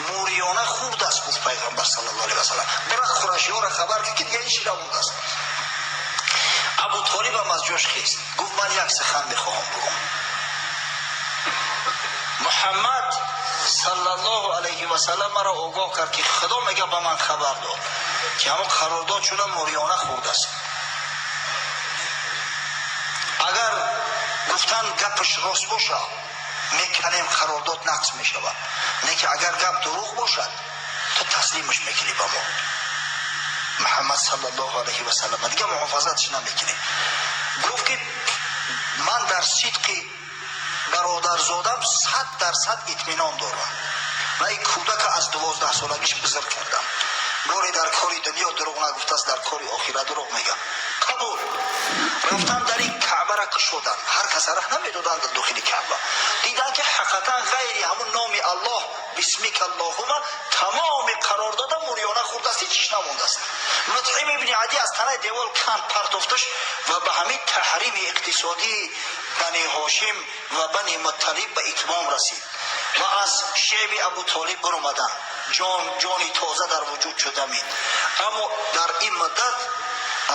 мурёна хӯрдааст, гуфт Пайғамбар саллаллоҳу алайҳи васаллам. Бира, қурашиёро хабар ки дига ҳечи намондааст. Абутолибам аз ҷош хест, гуфт: «Ман як сухан мехоҳам бугӯм. Муҳаммад саллаллоҳу алайҳи васаллам маро огоҳ кард, ки Худо мега ба ман хабар дод, ки ҳамон қарордод чуна мурёна хӯрдааст. Агар гуфтан гапаш рост бошад, меканем, қарордод нақз мешавад. Не ки агар гап дурӯғ бошад, ту таслимаш мекунӣ ба мо, Муҳаммад саллаллоҳу алайҳи васаллам, дига муҳофазатш намекунем». Гуфт, ки ман дар сидқи бародарзодам 100% итминон дорам ва ин кӯдака аз 12 солагиш бузург кардам. Боре дар кори дунё дурӯғ нагуфтааст, дар кори охират дурӯғ мегӯям. Қабул. Рафтан, дари Каъбара кушоданд, ҳар каса раҳ намедоданд дар дохили Каъба. Диданд, ки ҳақиқатан ғайри ҳамун номи Аллоҳ, бисмика Аллоҳума, тамоми қарордода мурёна хӯрдааст, ҳечиш намондааст. Мутъим ибни Адӣ аз танаи девол канд, партофташ ва ба ҳамин таҳрими иқтисодии Бани Ҳошим ва Бани Мутталиб ба итмом расид ва аз шеъби Абутолиб биромаданд. Ҷон, ҷони тоза дар вуҷуд шудамид. Аммо дар ин муддат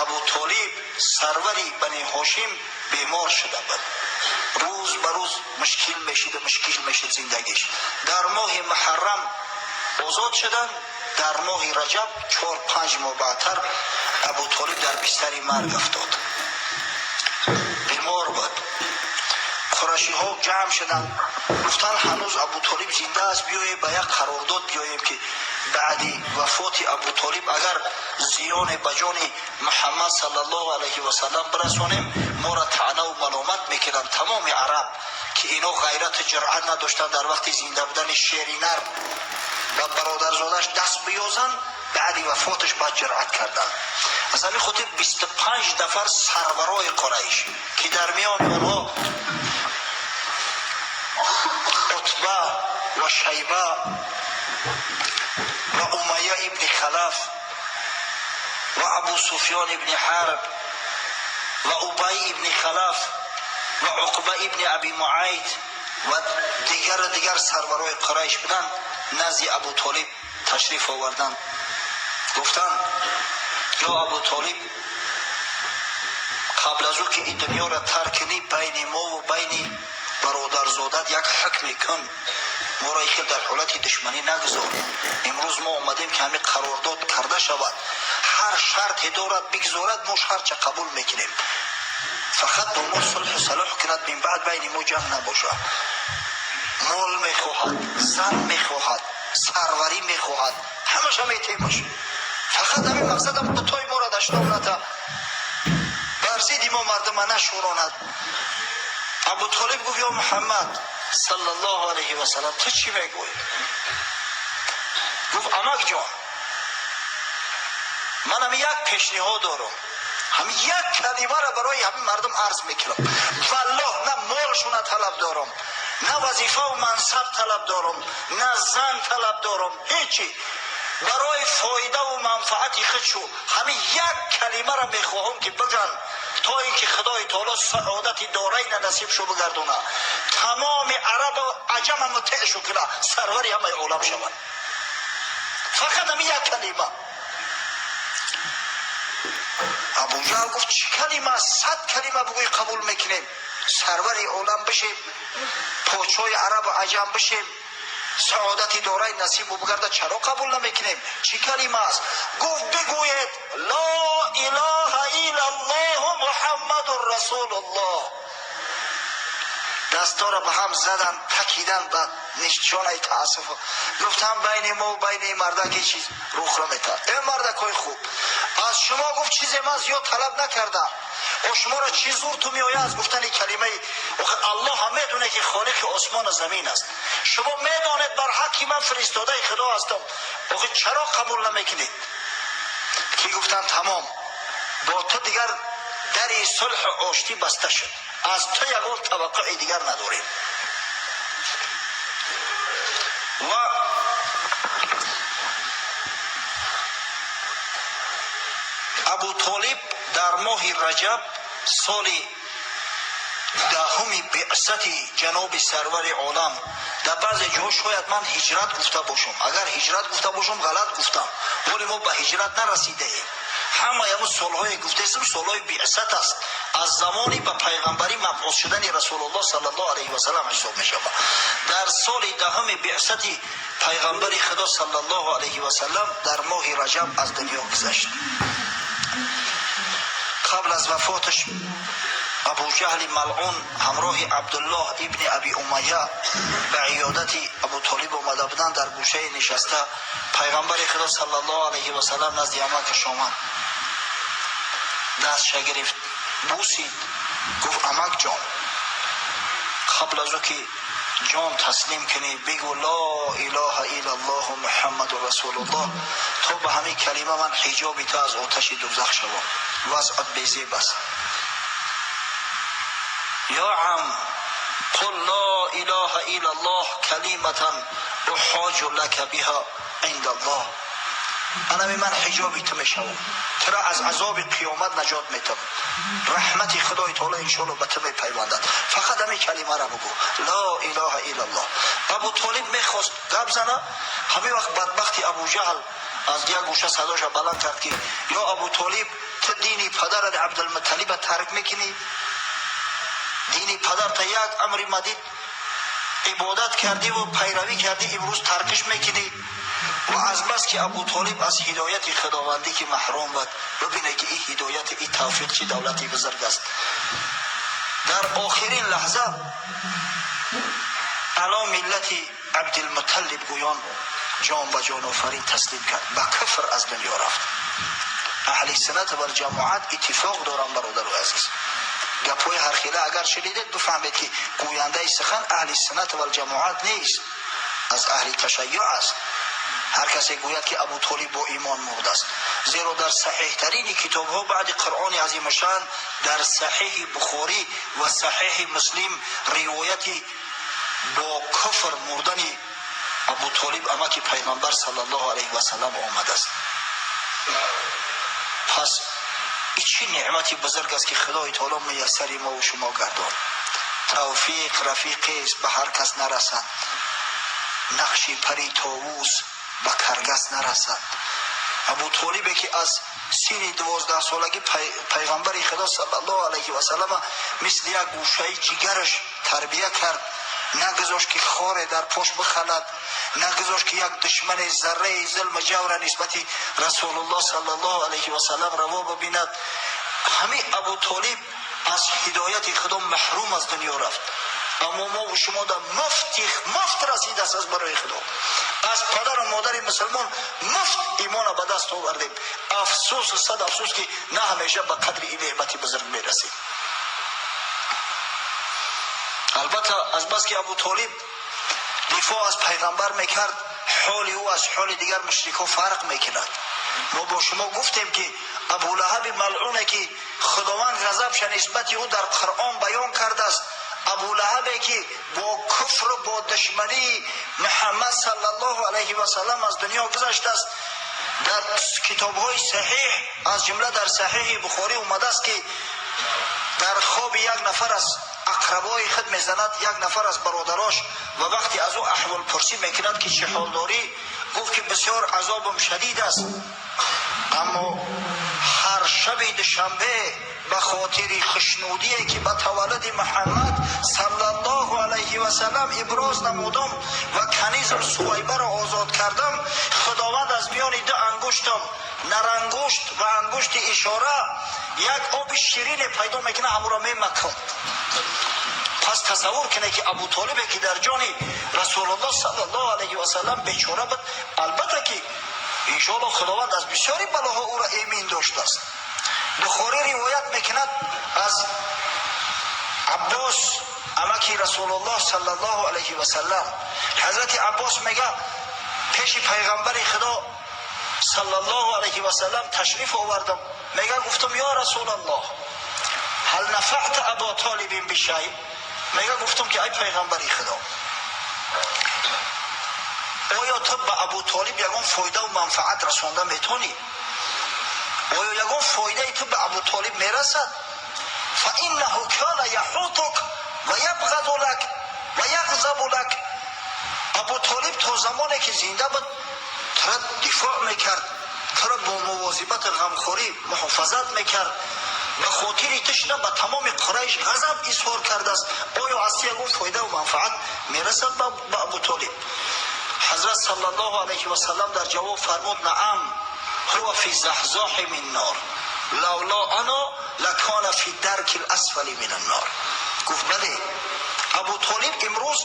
Абу Толиб сарвари Бани Ҳошим бемор шуда буд. Рӯз ба рӯз мушкил мешид, мушкил мешид зиндагиш. Дар моҳи Муҳаррам озод шуданд, дар моҳи Раҷаб 4-5 моҳ баъдтар Абу Толиб дар бистари марг афтод. Бемор буд. Қурашиҳо ҷамъ шуданд, гуфтанд ҳанӯз Абу Толиб зинда аст, биёем ба як қарордод биёем ки баъди вафоти Абу Толиб агар зиёне ба ҷони Муҳаммад саллаллоҳу алайҳи васаллам бирасонем, моро таънаву маломат мекунанд тамоми араб, ки ино ғайрату ҷуръат надоштанд дар вақти зинда будани шери нар ба бародарзодааш даст биёзанд, баъди вафоташ баъд ҷуръат карданд. Аз ҳамин хотир 25 нафар сарварои Қурайш, ки дар миёни онҳо Утба ва Шайба ва Умайя ибни Халаф ва Абу Суфён ибни Ҳарб ва Убай ибни Халаф ва Уқба ибни Аби Муайт ва дигару дигар сарварои Қурайш буданд, назди Абу Толиб ташриф оварданд. Гуфтанд: ё Абу Толиб, қабл аз ӯ ки ин дунёро тарк кунӣ, байни мову байни бародарзодат як ҳукме кун, моро ихел дар ҳолати душманӣ нагузор. Имрӯз мо омадем ки ҳамин қарордод карда шавад, ҳар шарте дорад бигзорад, мо шартча қабул мекунем, фақат бо мо сулҳу салоҳ кунад, мин баъд байни мо ҷанг набошад. Мол мехоҳад, зан мехоҳад, сарварӣ мехоҳад, ҳамаша метемаш, фақат ҳамин мақсадам бутои моро дашном ната, бар зидди мо мардума нашӯронад. Абу Толиб гуфт: ё Муҳаммад саллаллоҳу алайҳи васаллам, ту чӣ мегӯӣ? Гуфт: амак ҷон, ман ҳамин як пешниҳод дорам, ҳамин як калимаро барои ҳамин мардум арз мекунам. Валлоҳ, на молшуна талаб дорам, на вазифаву мансаб талаб дорам, на зан талаб дорам, ҳечи. Барои фоидаву манфаати худшу ҳамин як калимаро мехоҳам ки биган, то ин ки Худои таоло саодати дорайна насибшу бигардона, тамоми арабу аҷама мутеъшу куна, сарвари ҳамаи олам шавад. Фақат ҳамин як калима. Абуҷаҳл гуфт: чӣ калима? 100 калима бигӯй, қабул мекунем, сарвари олам бишем, подшоҳи арабу аҷам бишем, саодати дораи насибу бигарда, чаро қабул намекунем? Чӣ калима аст? Гуфт: бигӯед ло илоҳа иллаллоҳу Муҳаммадун расулуллоҳ. Дастора ба ҳам задан, такидан ба нишонаи таассуф. Гуфтам: байни мо байни ин мардак ҳеҷ чиз рух наметаҳад. Э мардакҳои хуб, аз шумо, гуфт, чизе ман зиёд талаб накардам. О шуморо чӣ зурту меояд аз гуфтани калимаи? Охир Аллоҳ ҳам медонад ки холиқи осмону замин аст. Шумо медонед, бар ҳақ ки ман фиристодаи Худо ҳастам. Охир чаро қабул намекунед? Ки гуфтанд: тамом, бо ту дигар дари сулҳу оштӣ баста шуд, аз ту ягон таваққуи дигар надорем. Ва Абу Толиб дар моҳи Раҷаб соли 10-уми биъсати ҷаноби сарвари олам, дар баъзе ҷоҳо шояд ман ҳиҷрат гуфта бошам, агар ҳиҷрат гуфта бошам, ғалат гуфтам, ҳоли мо ба ҳиҷрат нарасидаем. Ҳамаи ҳамун солҳое гуфтаистам, солҳои биъсат аст, аз замони ба пайғамбарӣ мабъус шудани Расулуллоҳ саллаллоҳу алайҳи васаллам ҳисоб мешавад. Дар соли 10-уми биъсати пайғамбари Худо саллаллоҳу алайҳи васаллам дар моҳи Раҷаб аз дунё гузашт. Қабл аз вафоташ Абуҷаҳли малъун ҳамроҳи Абдуллоҳ ибни Аби Умайя ба иёдати Абутолиб омада буданд. Дар гӯшае нишаста, пайғамбари Худо саллаллоҳу алайҳи васаллам назди амакаш омад, дастша гирифт, бусид, гуфт: амак ҷон, қабл аз ӯ ки ҷон таслим кунӣ, бигӯ ло илоҳа иллаллоҳу Муҳаммаду расулуллоҳ, то ба ҳамин калима ман ҳиҷоби ту аз оташи дузах шавам, вазъат безеб аст. Ё ам, қул ло илоҳа иллаллоҳ калиматан уҳоҷу лака биҳа индаллоҳ. Анами ман ҳиҷоби ту мешавам, туро аз азоби қиёмат наҷот метам, раҳмати Худои таоло иншоалло ба ту мепайвандад, фақат ҳамин калимаро бигӯ, ло илоҳа иллаллоҳ. Абу Толиб мехост гап зана, ҳамин вақт бадбахти Абуҷаҳл Аз як гӯша садоша баланд кард, ки ё Абу Толиб, ту дини падарат Абдулмутталиба тарк мекунӣ? Дини падарта як амри мадид ибодат кардиву пайравӣ кардӣ, имрӯз таркиш мекунӣ? Ва аз бас ки Абу Толиб аз ҳидояти худовандӣ ки маҳрум буд, бибине, ки ин ҳидояти, ин тавфиқ чӣ давлати бузург аст. Дар охирин лаҳза ало миллати Абдулмутталиб гӯён ҷон ба ҷонофарин таслим кард, ба куфр аз дунё рафт. Аҳли суннат вал ҷамоат иттифоқ доранд, бародару азиз. Гапҳои ҳархела агар шунидед, бифаҳмед, ки гӯяндаи сухан аҳли суннат вал ҷамоат нест, аз аҳли ташайюъ аст. Ҳар касе гӯяд, ки Абу Толиб бо имон мурдааст, зеро дар саҳеҳтарини китобҳо баъди Қуръони азимушшаън, дар Саҳеҳи Бухорӣ ва Саҳеҳи Муслим, ривояти бо куфр мурдани Абу Толиб, амаки Пайғамбар саллаллоҳу алайҳи васаллам, омадааст. Пас и чӣ неъмати бузург аст, ки Худои таоло муяссари мову шумо гардон. Тавфиқ рафиқест, ба ҳар кас нарасад, нақши пари товус ба каргас нарасад. Абу Толибе, ки аз синни 12-солагӣ Пайғамбари Худо саллаллоҳу алайҳи васаллама мисли як гӯшаи ҷигараш тарбия кард, нагузошт, ки хоре дар пош бихалад, нагузошт, ки як душмани зарраи зулму ҷавра нисбати Расулуллоҳ саллаллоҳу алайҳи васаллам раво бибинад, ҳамин Абу Толиб аз ҳидояти Худо маҳрум аз дунё рафт. Аммо мову шумо да муфти муфт расидааст аз барои Худо, аз падару модари мусулмон муфт имона ба даст овардем. Афсӯсу сад афсӯс, ки на ҳамеша ба қадри ин неъмати бузург мерасем. Албатта, азбаски Абу Толиб дифоъ аз Пайғамбар мекард, ҳоли ӯ аз ҳоли дигар мушрикҳо фарқ мекунад. Мо бо шумо гуфтем, ки Абулаҳаби малъуне, ки Худованд ғазабша нисбати ӯ дар Қуръон баён кардааст, Абулаҳабе, ки бо куфру бо душмании Муҳаммад саллаллоҳу алайҳи васаллам аз дунё гузаштааст, дар китобҳои саҳеҳ, аз ҷумла дар Саҳеҳи Бухорӣ, омадааст, ки дар хоби як нафар аз ақрабои худ мезанад, як нафар аз бародарош, ва вақте аз ӯ аҳволпурсӣ мекунад, ки чӣ ҳол дорӣ, гуфт, ки бисёр азобам шадид аст, аммо ҳар шаби душанбе ба хотири хушнудие, ки ба таваллуди Муҳаммад саллаллоҳу алайҳи васаллам иброз намудам ва канизм Сувайбаро озод кардам, Худованд аз миёни ду ангуштам, нарангушт ва ангушти ишора, як оби ширине пайдо мекунад, ҳамонро мемакам. Пас тасаввур кунед, ки Абутолибе, ки дар ҷони Расулуллоҳ саллаллоҳу алайҳи васаллам бечора буд, албатта, ки иншоалло Худованд аз бисёри балоҳо ӯро эмин доштааст. Бухорӣ ривоят мекунад аз Аббос, амаки Расулуллоҳ саллаллоҳу алайҳи васаллам. Ҳазрати Аббос мега: пеши Пайғамбари Худо саллаллоҳу алайҳи васаллам ташриф овардам. Мега, гуфтам: ё Расулаллоҳ, ҳал нафаъта Або Толибин бишай? Мега, гуфтам, ки ай Пайғамбари Худо, оё ту ба Абу Толиб ягон фоидаву манфаат расонда метонӣ? Оё ягон фоидаи ту ба Абу Толиб мерасад? Фаиннаҳу кана яҳутук ва ябғаду лак ва яғзабу лак. Абу Толиб то замоне, ки зинда буд, тура дифоъ мекард, тура бо мувозибати ғамхорӣ муҳофазат мекард, ба хотири ту шуда ба тамоми Қурайш ғазаб изҳор кардааст. Оё аз ту ягон фоидаву манфаат мерасад ба Абу Толиб? Ҳазрат саллаллоҳу алайҳи васаллам дар ҷавоб фармуд: наам, ҳува фи заҳзоҳи мин нор, лавло ано лакона фи дарки ласфали мин аннор. Гуфт: бале, Абу Толиб имрӯз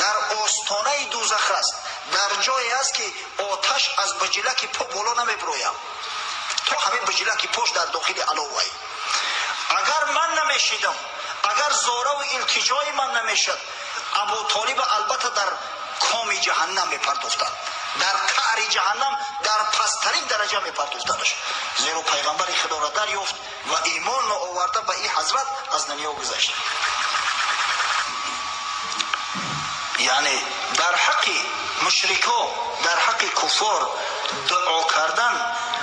дар остонаи дӯзах аст, дар ҷое аст, ки оташ аз биҷилаки по боло намебирояд, то ҳамин биҷилаки пош дар дохили аловай. Агар ман намешидам, агар зораву илтиҷои ман намешад, Абу Толиба албатта дар коми ҷаҳаннам мепартофтанд, дар қаъри ҷаҳаннам, дар пасттарин дараҷа мепартофтанаш, зеро Пайғамбари Худоро дарёфт ва имон оварда ба ин ҳазрат аз дунё гузашт. Яъне дар ҳаққи мушрико, дар ҳаққи куффор дуо кардан,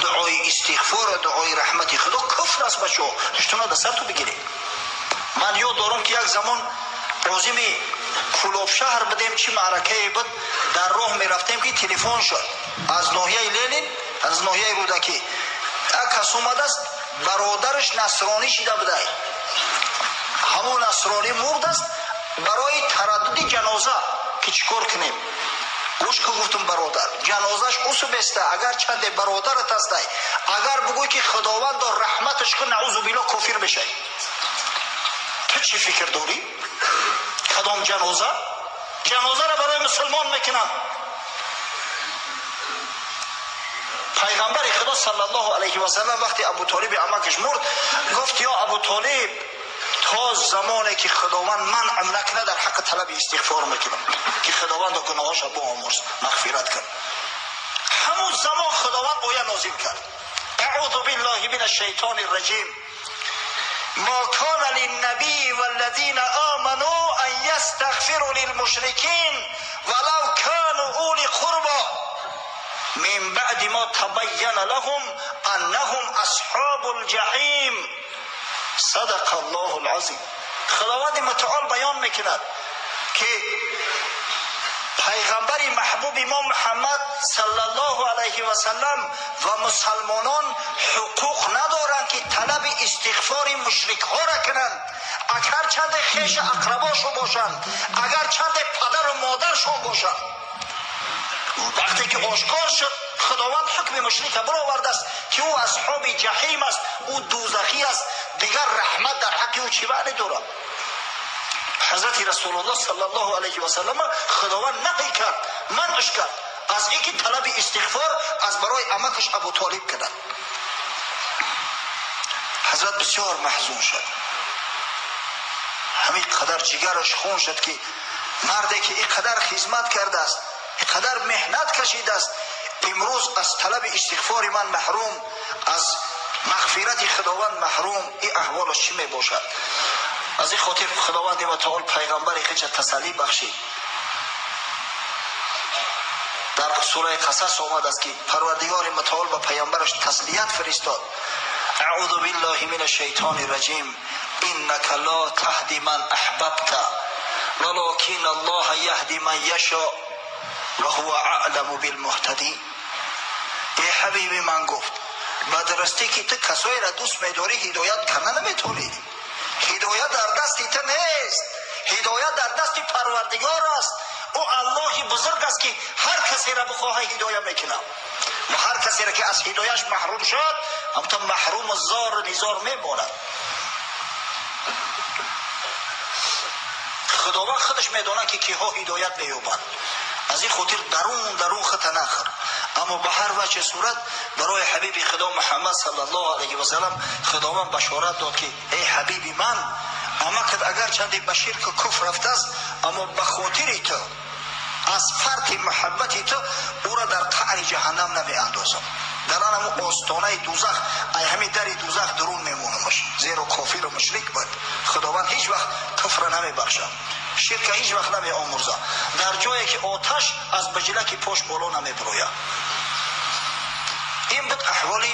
дуои истиғфор ва дуои раҳмати Худо куфр аст. Бачаҳо, ҳуштуна да сарту бигиред. Ман ёд дорам, ки як замон озими Кӯлобшаҳр будем, чӣ маъракае буд, дар роҳ мерафтем, ки телефон шуд аз ноҳияи Ленин. Аз ноҳияи Рӯдакӣ як кас омадааст, бародараш насронӣ шида будай, ҳамон насронӣ мурдааст, барои тараддуди ҷаноза ки чӣ кор кунем. Гӯш кун, гуфтум, бародар, ҷанозаш усубеста, агар чанде бародарат ҳастай, агар бугӯй ки Худовандо раҳматаш кун, наузу билло, кофир мешай. Ту чӣ фикр дорӣ? Кадом ҷаноза? Ҷанозаро барои мусулмон мекунанд. Пайғамбари Худо саллаллоҳу алайҳи васаллам вақте Абутолиби амакаш мурд, гуфт: ё Абутолиб, то замоне ки Худованд манъам накунад, дар ҳаққи талаби истиғфор мекунам, ки Худованд гуноҳоша биомӯрз, мағфират кун. Ҳамун замон Худованд оя нозил кард: аъузу биллаҳи мин ашшайтони рраҷим, ما كان للنبي والذين آمنوا أن يستغفروا للمشركين ولو كانوا أولي قربى من بعد ما تبين لهم أنهم أصحاب الجحيم. صدق الله العظیم. خداوند متعال بیان میکند که پیغمبر محبوب ما محمد صلی الله علیه و سلم و مسلمانان حقوق ندارند که طلب استغفار مشرک ها را کنند، اگر چند خیش اقرباشون باشند، اگر چند پدر و مادرشون باشند. وقتی که آشکار شد، خداوند حکم مشرک برآورده است که او اصحاب جحیم است، او دوزخی است، دیگر رحمت در حق او چی معنی دارد؟ حضرت رسول الله صلی الله علیه و سلم خداوند نهی کرد، منعش کرد از اینکه طلب استغفار از برای امکش ابو طالب کردند. حضرت بسیار محزون شد، همین قدر جگرش خون شد که مردی که اینقدر خدمت کرده است، اینقدر محنت کشیده است، امروز از طلب استغفار من محروم، از مغفرت خداوند محروم، این احوالش چی می باشد؟ از این خاطر خداوند متعال پیغمبر خیش تسلی بخشید. در سوره قصص آمد است که پروردگار متعال به پیامبرش تسلیت فرستاد: اعوذ بالله من الشیطان الرجیم، انک لا تهدی من احببت ولكن الله یهدی من یشاء و هو اعلم بالمهتدین. ای حبیب من، گفت، به درستی که تو کسایی را دوست میداری هدایت کرده نمیتونی. هدایت در دست تو نیست، هدایت در دست پروردگار است. او الله بزرگ است که هر کسی را بخواهد هدایت میکنه و هر کسی را که از هدایتش محروم شد، همتا محروم زار و نزار میماند. خداوند خودش میداند که کیها هدایت مییابند. از این خاطر درون درون خط نخور. اما به هر وجه صورت برای حبیب خدا محمد صلی الله علیه و سلم خداوند بشارت داد که ای حبیب من، امکت اگر چندی به شرک و کفر رفته است، اما به خاطر تو، از فرط محبت تو، او را در قعر جهنم نمی اندازم، در آن همون آستانه دوزخ، ای همین در دوزخ درون میمونمش، زیرا کافر و مشرک بود. خداوند هیچ وقت کفر نمی بخشد، شرک هیچ وقت نمی آمرزد، در جایی که آتش از بجلک پاش بالا نمی بروید. این بود احوال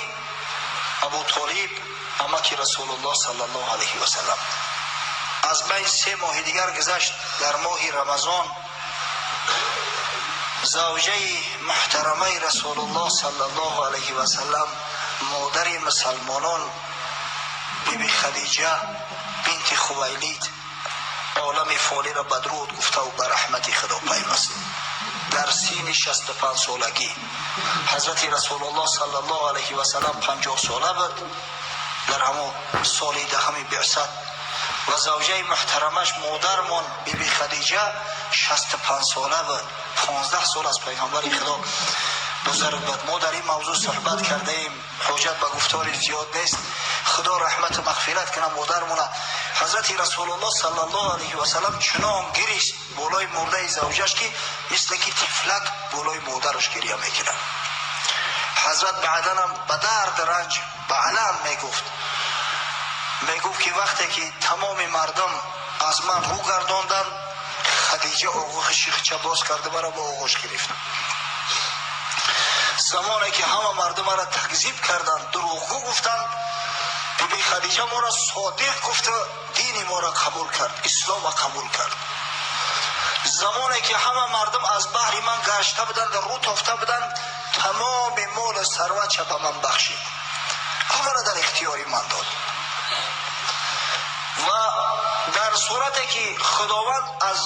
ابو طالب امک رسول الله صلی الله علیه و سلم. از بین 3 ماه دیگر گذشت. در ماه رمضان زوجه محترمه رسول الله صلی الله علیه و سلم، مادر مسلمانان، بی بی خدیجه بنت خویلید، عالم فانی را بدرود گفته و به رحمت خدا پیوست در سین 65 سالگی. حضرت رسول الله صلی الله علیه و سلم 50 ساله بود در همون سال دهم بعثت و زوجه محترمش، مادرمان بی بی خدیجه، 65 ساله بود. 15 سال از پیغمبر خدا بزرگ بود. ما در این موضوع صحبت کرده ایم، حاجت به گفتار زیاد نیست. خدا رحمت و مغفرت کنه مادرمونه. حضرت رسول الله صلی الله علیه و سلم چنان گریست بالای مرده زوجش که مثل که طفلک بالای مادرش گریه میکنه. حضرت بعدا هم به درد رنج به علم میگفت که وقتی که تمام مردم از من رو گرداندن، خدیجه آغوش خیچه باز کرده مرا با آغوش گرفت. زمانی که همه مردم مرا تکذیب کردند، دروغگو گفتند، بی خدیجه ما را صادق گفت، دین ما را قبول کرد، اسلام را قبول کرد. زمانی که همه مردم از بحر من گشته بودند، رو تافته بودند، Тамоми молу сарватша ба ман бахшид, ҳамаро дар ихтиёри ман дод. Ва дар сурате ки Худованд аз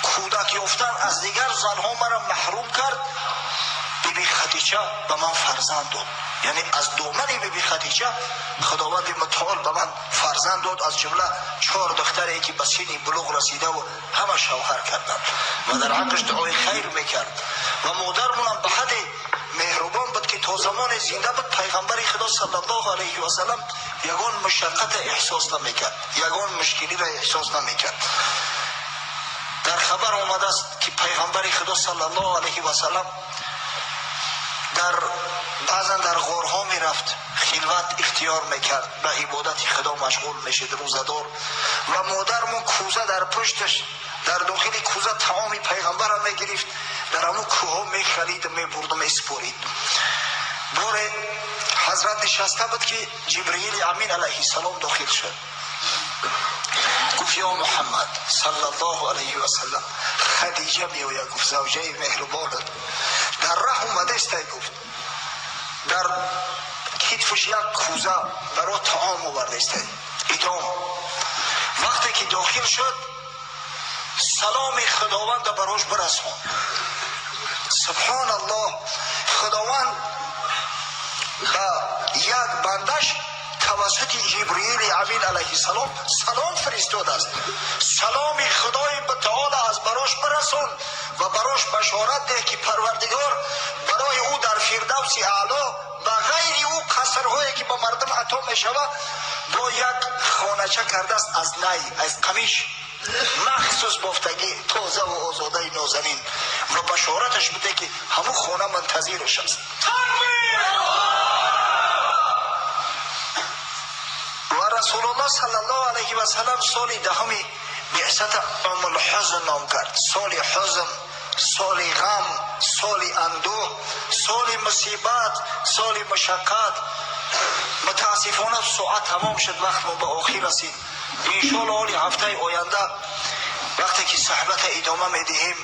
кӯдак ёфтан аз дигар занҳо маро маҳрум кард, Биби Хадича ба ман фарзанд дод. Яъне аз домани Биби Хадича Худованди мутаол ба ман фарзанд дод, аз ҷумла 4 духтаре ки ба синни булуғ расидаву ҳама шавҳар карданд ва дар ҳаққаш дуои хайр мекард. Ва модармонам ба ҳадде меҳрубон буд ки то замоне зинда буд пайғамбари Худо саллаллоҳу алайҳи васаллам ягон мушаққат эҳсос намекард, ягон мушкилиро эҳсос намекард. Дар хабар омадааст ки пайғамбари Худо саллаллоҳу алайҳи васаллам баъзан дар ғорҳо мерафт, хилват ихтиёр мекард, ба ибодати Худо машғул мешид, рӯзадор. Ва модармон кӯза дар пушташ, дар дохили кӯза таоми пайғамбарро мегирифт, дар ҳамун кӯҳҳо мехалид, мебурду месупорид. Боре ҳазрат нишаста буд ки Ҷибраили Амин алайҳиссалом дохил шуд. Гуфт: ё Муҳаммад саллаллоҳу алайҳи васаллам, Хадиҷа меояд. Гуфт: завҷаи меҳрубонат дар раҳ омадестай. Гуфт: дар китфаш як кӯза баро таом овардестай, идом. Вақте ки дохил шуд, саломи Худованда барош бирасон. Субҳоналлоҳ, Худованд ба як бандаш тавассути Ҷибраили Амин алайҳиссалом салом фиристодааст. Саломи Худои мутаола аз барош бирасон ва барош башорат деҳ ки Парвардигор барои ӯ дар Фирдавси Аъло ба ғайри ӯ қасрҳое ки ба мардум ато мешавад, бо як хонача кардааст аз най, аз қамиш махсус бофтагӣ, тозаву озодаи нозанин, ва башораташ биде ки ҳамун хона мунтазираш аст. Ва Расулуллоҳ саллаллоҳу алайҳи васаллам соли 10 биъсата Умулҳузн ном кард. Соли ҳузн, соли ғам, соли андӯҳ, соли мусибат, соли мушаққат. Мутаассифона соат тамом шуд, вақт мо ба охир расид. Иншоалло ҳоли ҳафтаи оянда вақте ки суҳбата идома медиҳем,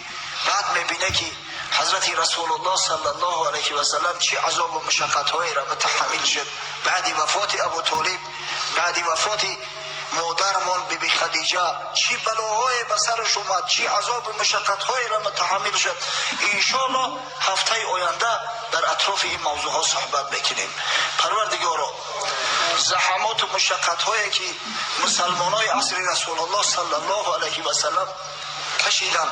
баъд мебине ки ҳазрати Расулуллоҳ саллаллоҳу алайҳи васаллам чӣ азобу мушаққатҳоеро мутаҳаммил шуд баъди вафоти Абу Толиб, баъди вафоти модармон Биби Хадиҷа, чӣ балоҳое ба сараш омад, чӣ азобу мушаққатҳоеро мутаҳаммил шуд. Иншоалло ҳафтаи оянда дар атрофи ин мавзӯъҳо суҳбат мекунем. Парвардигоро, заҳамоту мушаққатҳое ки мусалмонои асри Расулуллоҳ саллаллоҳу алайҳи васаллам кашиданд,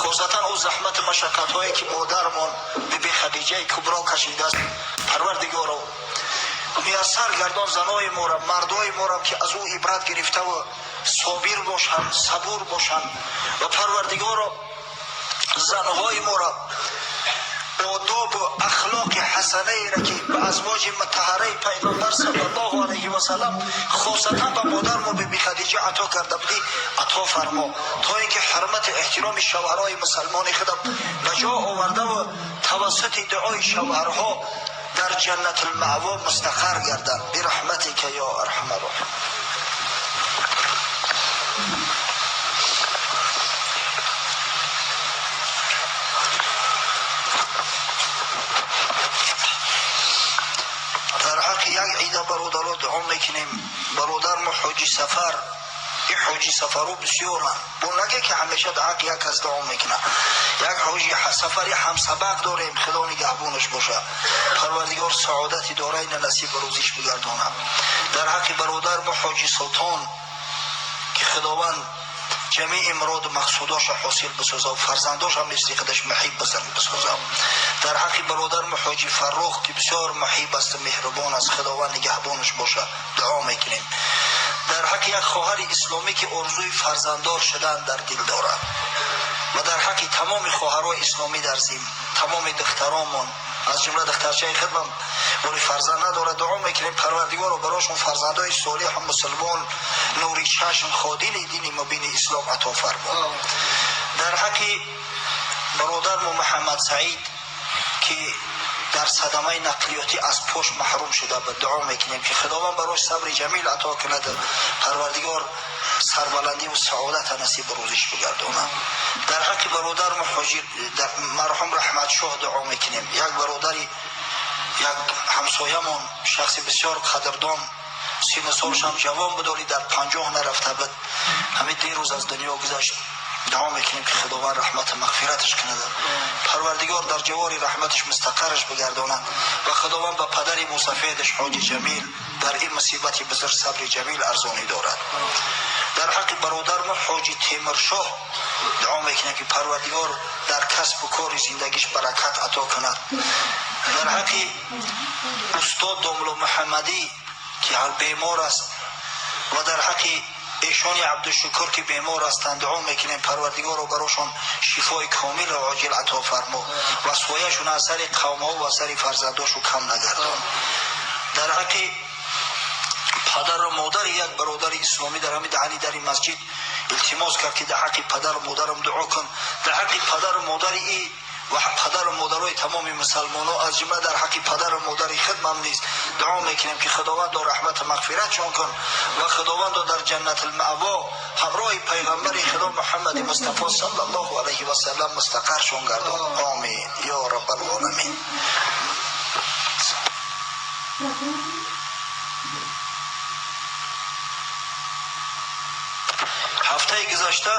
хосатан ӯ заҳмату машаққатҳое ки модармон Биби Хадиҷаи Кубро кашидааст, Парвардигоро, муяссар гардон занои моро, мардои моро, ки аз ӯ ибрат гирифтаву собир бошанд, сабур бошанд. Ва Парвардигоро, занҳои моро одобу ахлоқи ҳасанаеро ки ба азвоҷи мутаҳараи пайғамбар саллаллоҳу алайҳи васаллам, хосатан ба модармо Биби Хадиҷа ато карда будӣ, ато фармо, то ин ки ҳурмату эҳтироми шавҳарҳои мусалмони худам ба ҷо овардаву тавассути дуои шавҳарҳо дар ҷаннатулмаъво мустақар гарданд. Бираҳматика ё арҳамар роҳимин. Дар ҳаққи як ида бародаро дуо мекунем. Бародармо Ҳоҷи Сафар, ин Ҳоҷи Сафаро бисёранд, бо наге ки ҳамеша дар ҳаққи як кас дуо мекунад. Як Ҳоҷи Сафари ҳамсабақ дорем, Худо нигаҳбонаш бошад. Парвардигор саодати дорайна насиб рӯзиш бигардонад. Дар ҳаққи бародармо Ҳоҷи Султон, ки Худованд ҷамеи муроду мақсудоша ҳосил бисозад ва фарзандоша мисли худаш муҳиб бисозад. Дар ҳаққи бародармо Ҳоҷи Фаррух, ки бисёр муҳиб асту меҳрубон аст, Худованд нигаҳбонаш бошад, дуо мекунем. Дар ҳаққи як хоҳари исломӣ, ки орзуи фарзанддор шудан дар дил дорад, ва дар ҳаққи тамоми хоҳарҳои исломӣ дар зим, тамоми духтаромон, аз ҷумла духтарчаи худам вале фарзанд надорад, дуо мекунем Парвардигоро барошон фарзандои солиҳу мусулмон, нури чашм, ходили дини мубини ислом ато фармо. Дар ҳаққи бародармо Муҳаммад Саид, ки дар садамаи нақлиётӣ аз пош маҳрум шуда буд, дуо мекунем ки Худованд барош сабри ҷамил ато кунад, Парвардигор сарбаландиву саодата насибу рӯзиш бигардонад. Дар ҳаққи бародарам ҳоҷӣ марҳум Раҳматшоҳ дуо мекунем. Як бародари, як ҳамсоямон, шахси бисёр қадрдон, сину солшам ҷавон буд, вале дар 50 нарафта буд, ҳамин дирӯз аз дунё гузашт. Дуо мекунем, ки Худованд раҳмату мағфираташ кунад, Парвардигор дар ҷавори раҳматаш мустақарраш бигардонад ва Худованд ба падари мусафедаш ҳоҷи Ҷамил дар ин мусибати бузург сабри ҷамил арзонӣ дорад. Дар ҳаққи бародарам ҳоҷи Темуршоҳ дуо мекунем, ки Парвардигор дар касбу кори зиндагиш баракат ато кунад. Дар ҳаққи устод Домло Муҳаммадӣ, ки бемор аст, ва дар ҳаққи эшони Абдушукур, ки бемор ҳастанд, дуо мекунем, Парвардигоро, барошон шифои комилро оҷил ато фармо ва сояшон аз сари қавмҳо ва сари фарзандошу кам нагардон. Дар ҳаққи падару модари як бародари исломӣ дар ҳамин даҳани дари масҷид илтимос кард, ки дар ҳаққи падару модарам дуо кун, дар ҳаққи падару модари и ва падару модарои тамоми мусалмонҳо, аз ҷумла дар ҳаққи падару модари хидмам низ дуо мекунем, ки Худовандо раҳмату мағфиратшон кун ва Худовандо дар ҷаннатулмаъво ҳамроҳи пайғамбари Худо Муҳаммади Мустафо саллаллоҳу алайҳи васаллам мустақаршон гардон. Омин ё раббалоламин. Ҳафтаи гузашта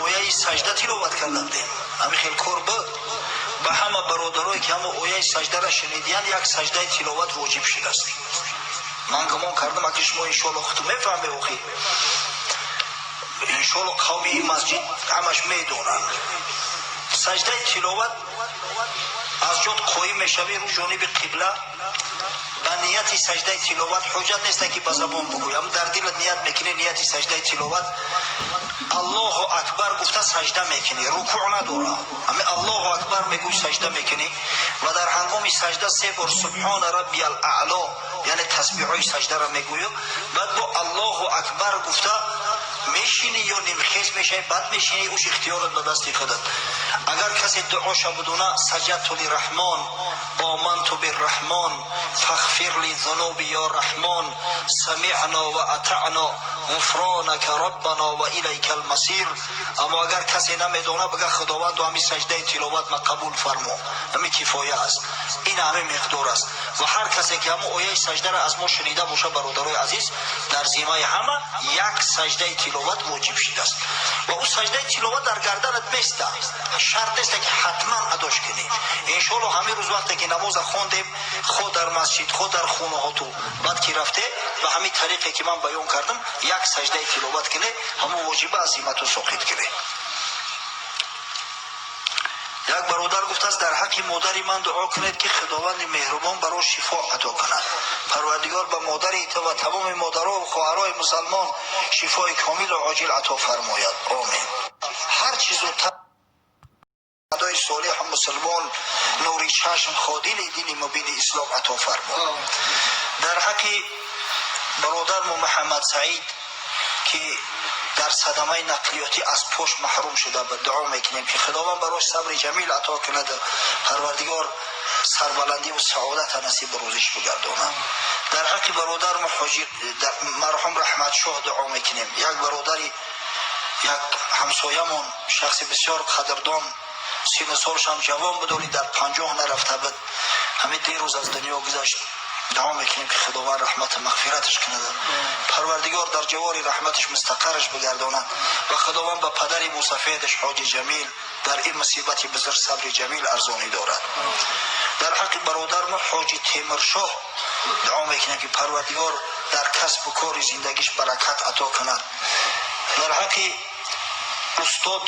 ояи сажда тиловат карда будем. Ҳамин хел кор буд. Ба ҳама бародарое, ки ҳама ояи саждара шунидиянд, як саждаи тиловат воҷиб шудааст. Ман гумон кардам, аки шумо иншоалло худту мефаҳме, охи иншоалло қавми ин масҷид ҳамаш медонанд. Саждаи тиловат: аз ҷод қоим мешавӣ рӯ ҷониби қибла ба нияти саждаи тиловат. Ҳуҷҷат неста, ки ба забон бигӯям, дар дилат ният мекунӣ, нияти саждаи тиловат, Аллоҳу акбар гуфта сажда мекунӣ. Рукӯъ надора, ҳами Аллоҳу акбар мегӯй, сажда мекунӣ ва дар ҳангоми сажда се бор субҳона раббиял аъло, яъне тасбиҳои саждара мегӯю, баъд бо Аллоҳу акбар гуфта мешинӣ ё нимхез мешавӣ, баъд мешинӣ, уш ихтиёрат ба дасти худат. Агар касе дуоша будуна: саҷадту лирраҳмон, оманту бирраҳмон, фахфир ли зунуби ё раҳмон, самиъно ва атаъно, ғуфронака раббано ва илайка алмасир. Аммо агар касе намедона, бага: Худованду, ҳами саждаи тиловат ма қабул фармо. Ҳами кифоя аст, ин ҳами миқдор аст. Ва ҳар касе, ки ҳамо ояи саждара аз мо шунида боша, бародарои азиз, дар зимаи ҳама як саждаи тиловат воҷиб шудааст ва ӯ саждаи тиловат дар гарданат места, шарт неста, ки ҳатман адош кунӣ. Иншоалло ҳамин рӯз, вақте ки намоза хондем, хо дар масҷид, хо дар хонаҳоту, баъд ки рафте, ба ҳамин тариқе, ки ман баён кардам, як саждаи тиловат кунӣ, ҳамон воҷиба аз зимату соқит кунӣ. Як бародар гуфтааст: дар ҳаққи модари ман дуо кунед, ки Худованди меҳрубон баро шифо ато кунад. Парвардигор ба модари ту ва тамоми модаро ва хоҳарои мусалмон шифои комилу оҷил ато фармояд. Омин. Ҳар чӣ зудтар адои солеҳу мусулмон, нури чашм, ходили дини мубини ислом ато фармо. Дар ҳаққи бародармо Муҳаммад Саид, ки дар садамаи нақлиётӣ аз пош маҳрум шуда буд, дуо мекунем, ки Худованд барош сабри ҷамил ато кунад, Парвардигор сарбаландиву саодата насибу рӯзиш бигардонад. Дар ҳаққи бародармо ҳоҷи марҳум Раҳматшоҳ дуо мекунем. Як бародари, як ҳамсоямон, шахси бисёр қадрдон, сину солшам ҷавон буд, вале дар 50 нарафта буд, ҳамин дирӯз аз дунё гузашт. Дуо мекунем, ки Худованд раҳмату мағфираташ кунад, Парвардигор дар ҷавори раҳматаш мустақарраш бигардонад ва Худованд ба падари мусафедаш ҳоҷи Ҷамил дар ин мусибати бузург сабри ҷамил арзонӣ дорад. Дар ҳаққи бародармо ҳоҷи Темуршоҳ дуо мекунем, ки Парвардигор дар касбу кори зиндагиш баракат ато кунад. Дар ҳаққи устод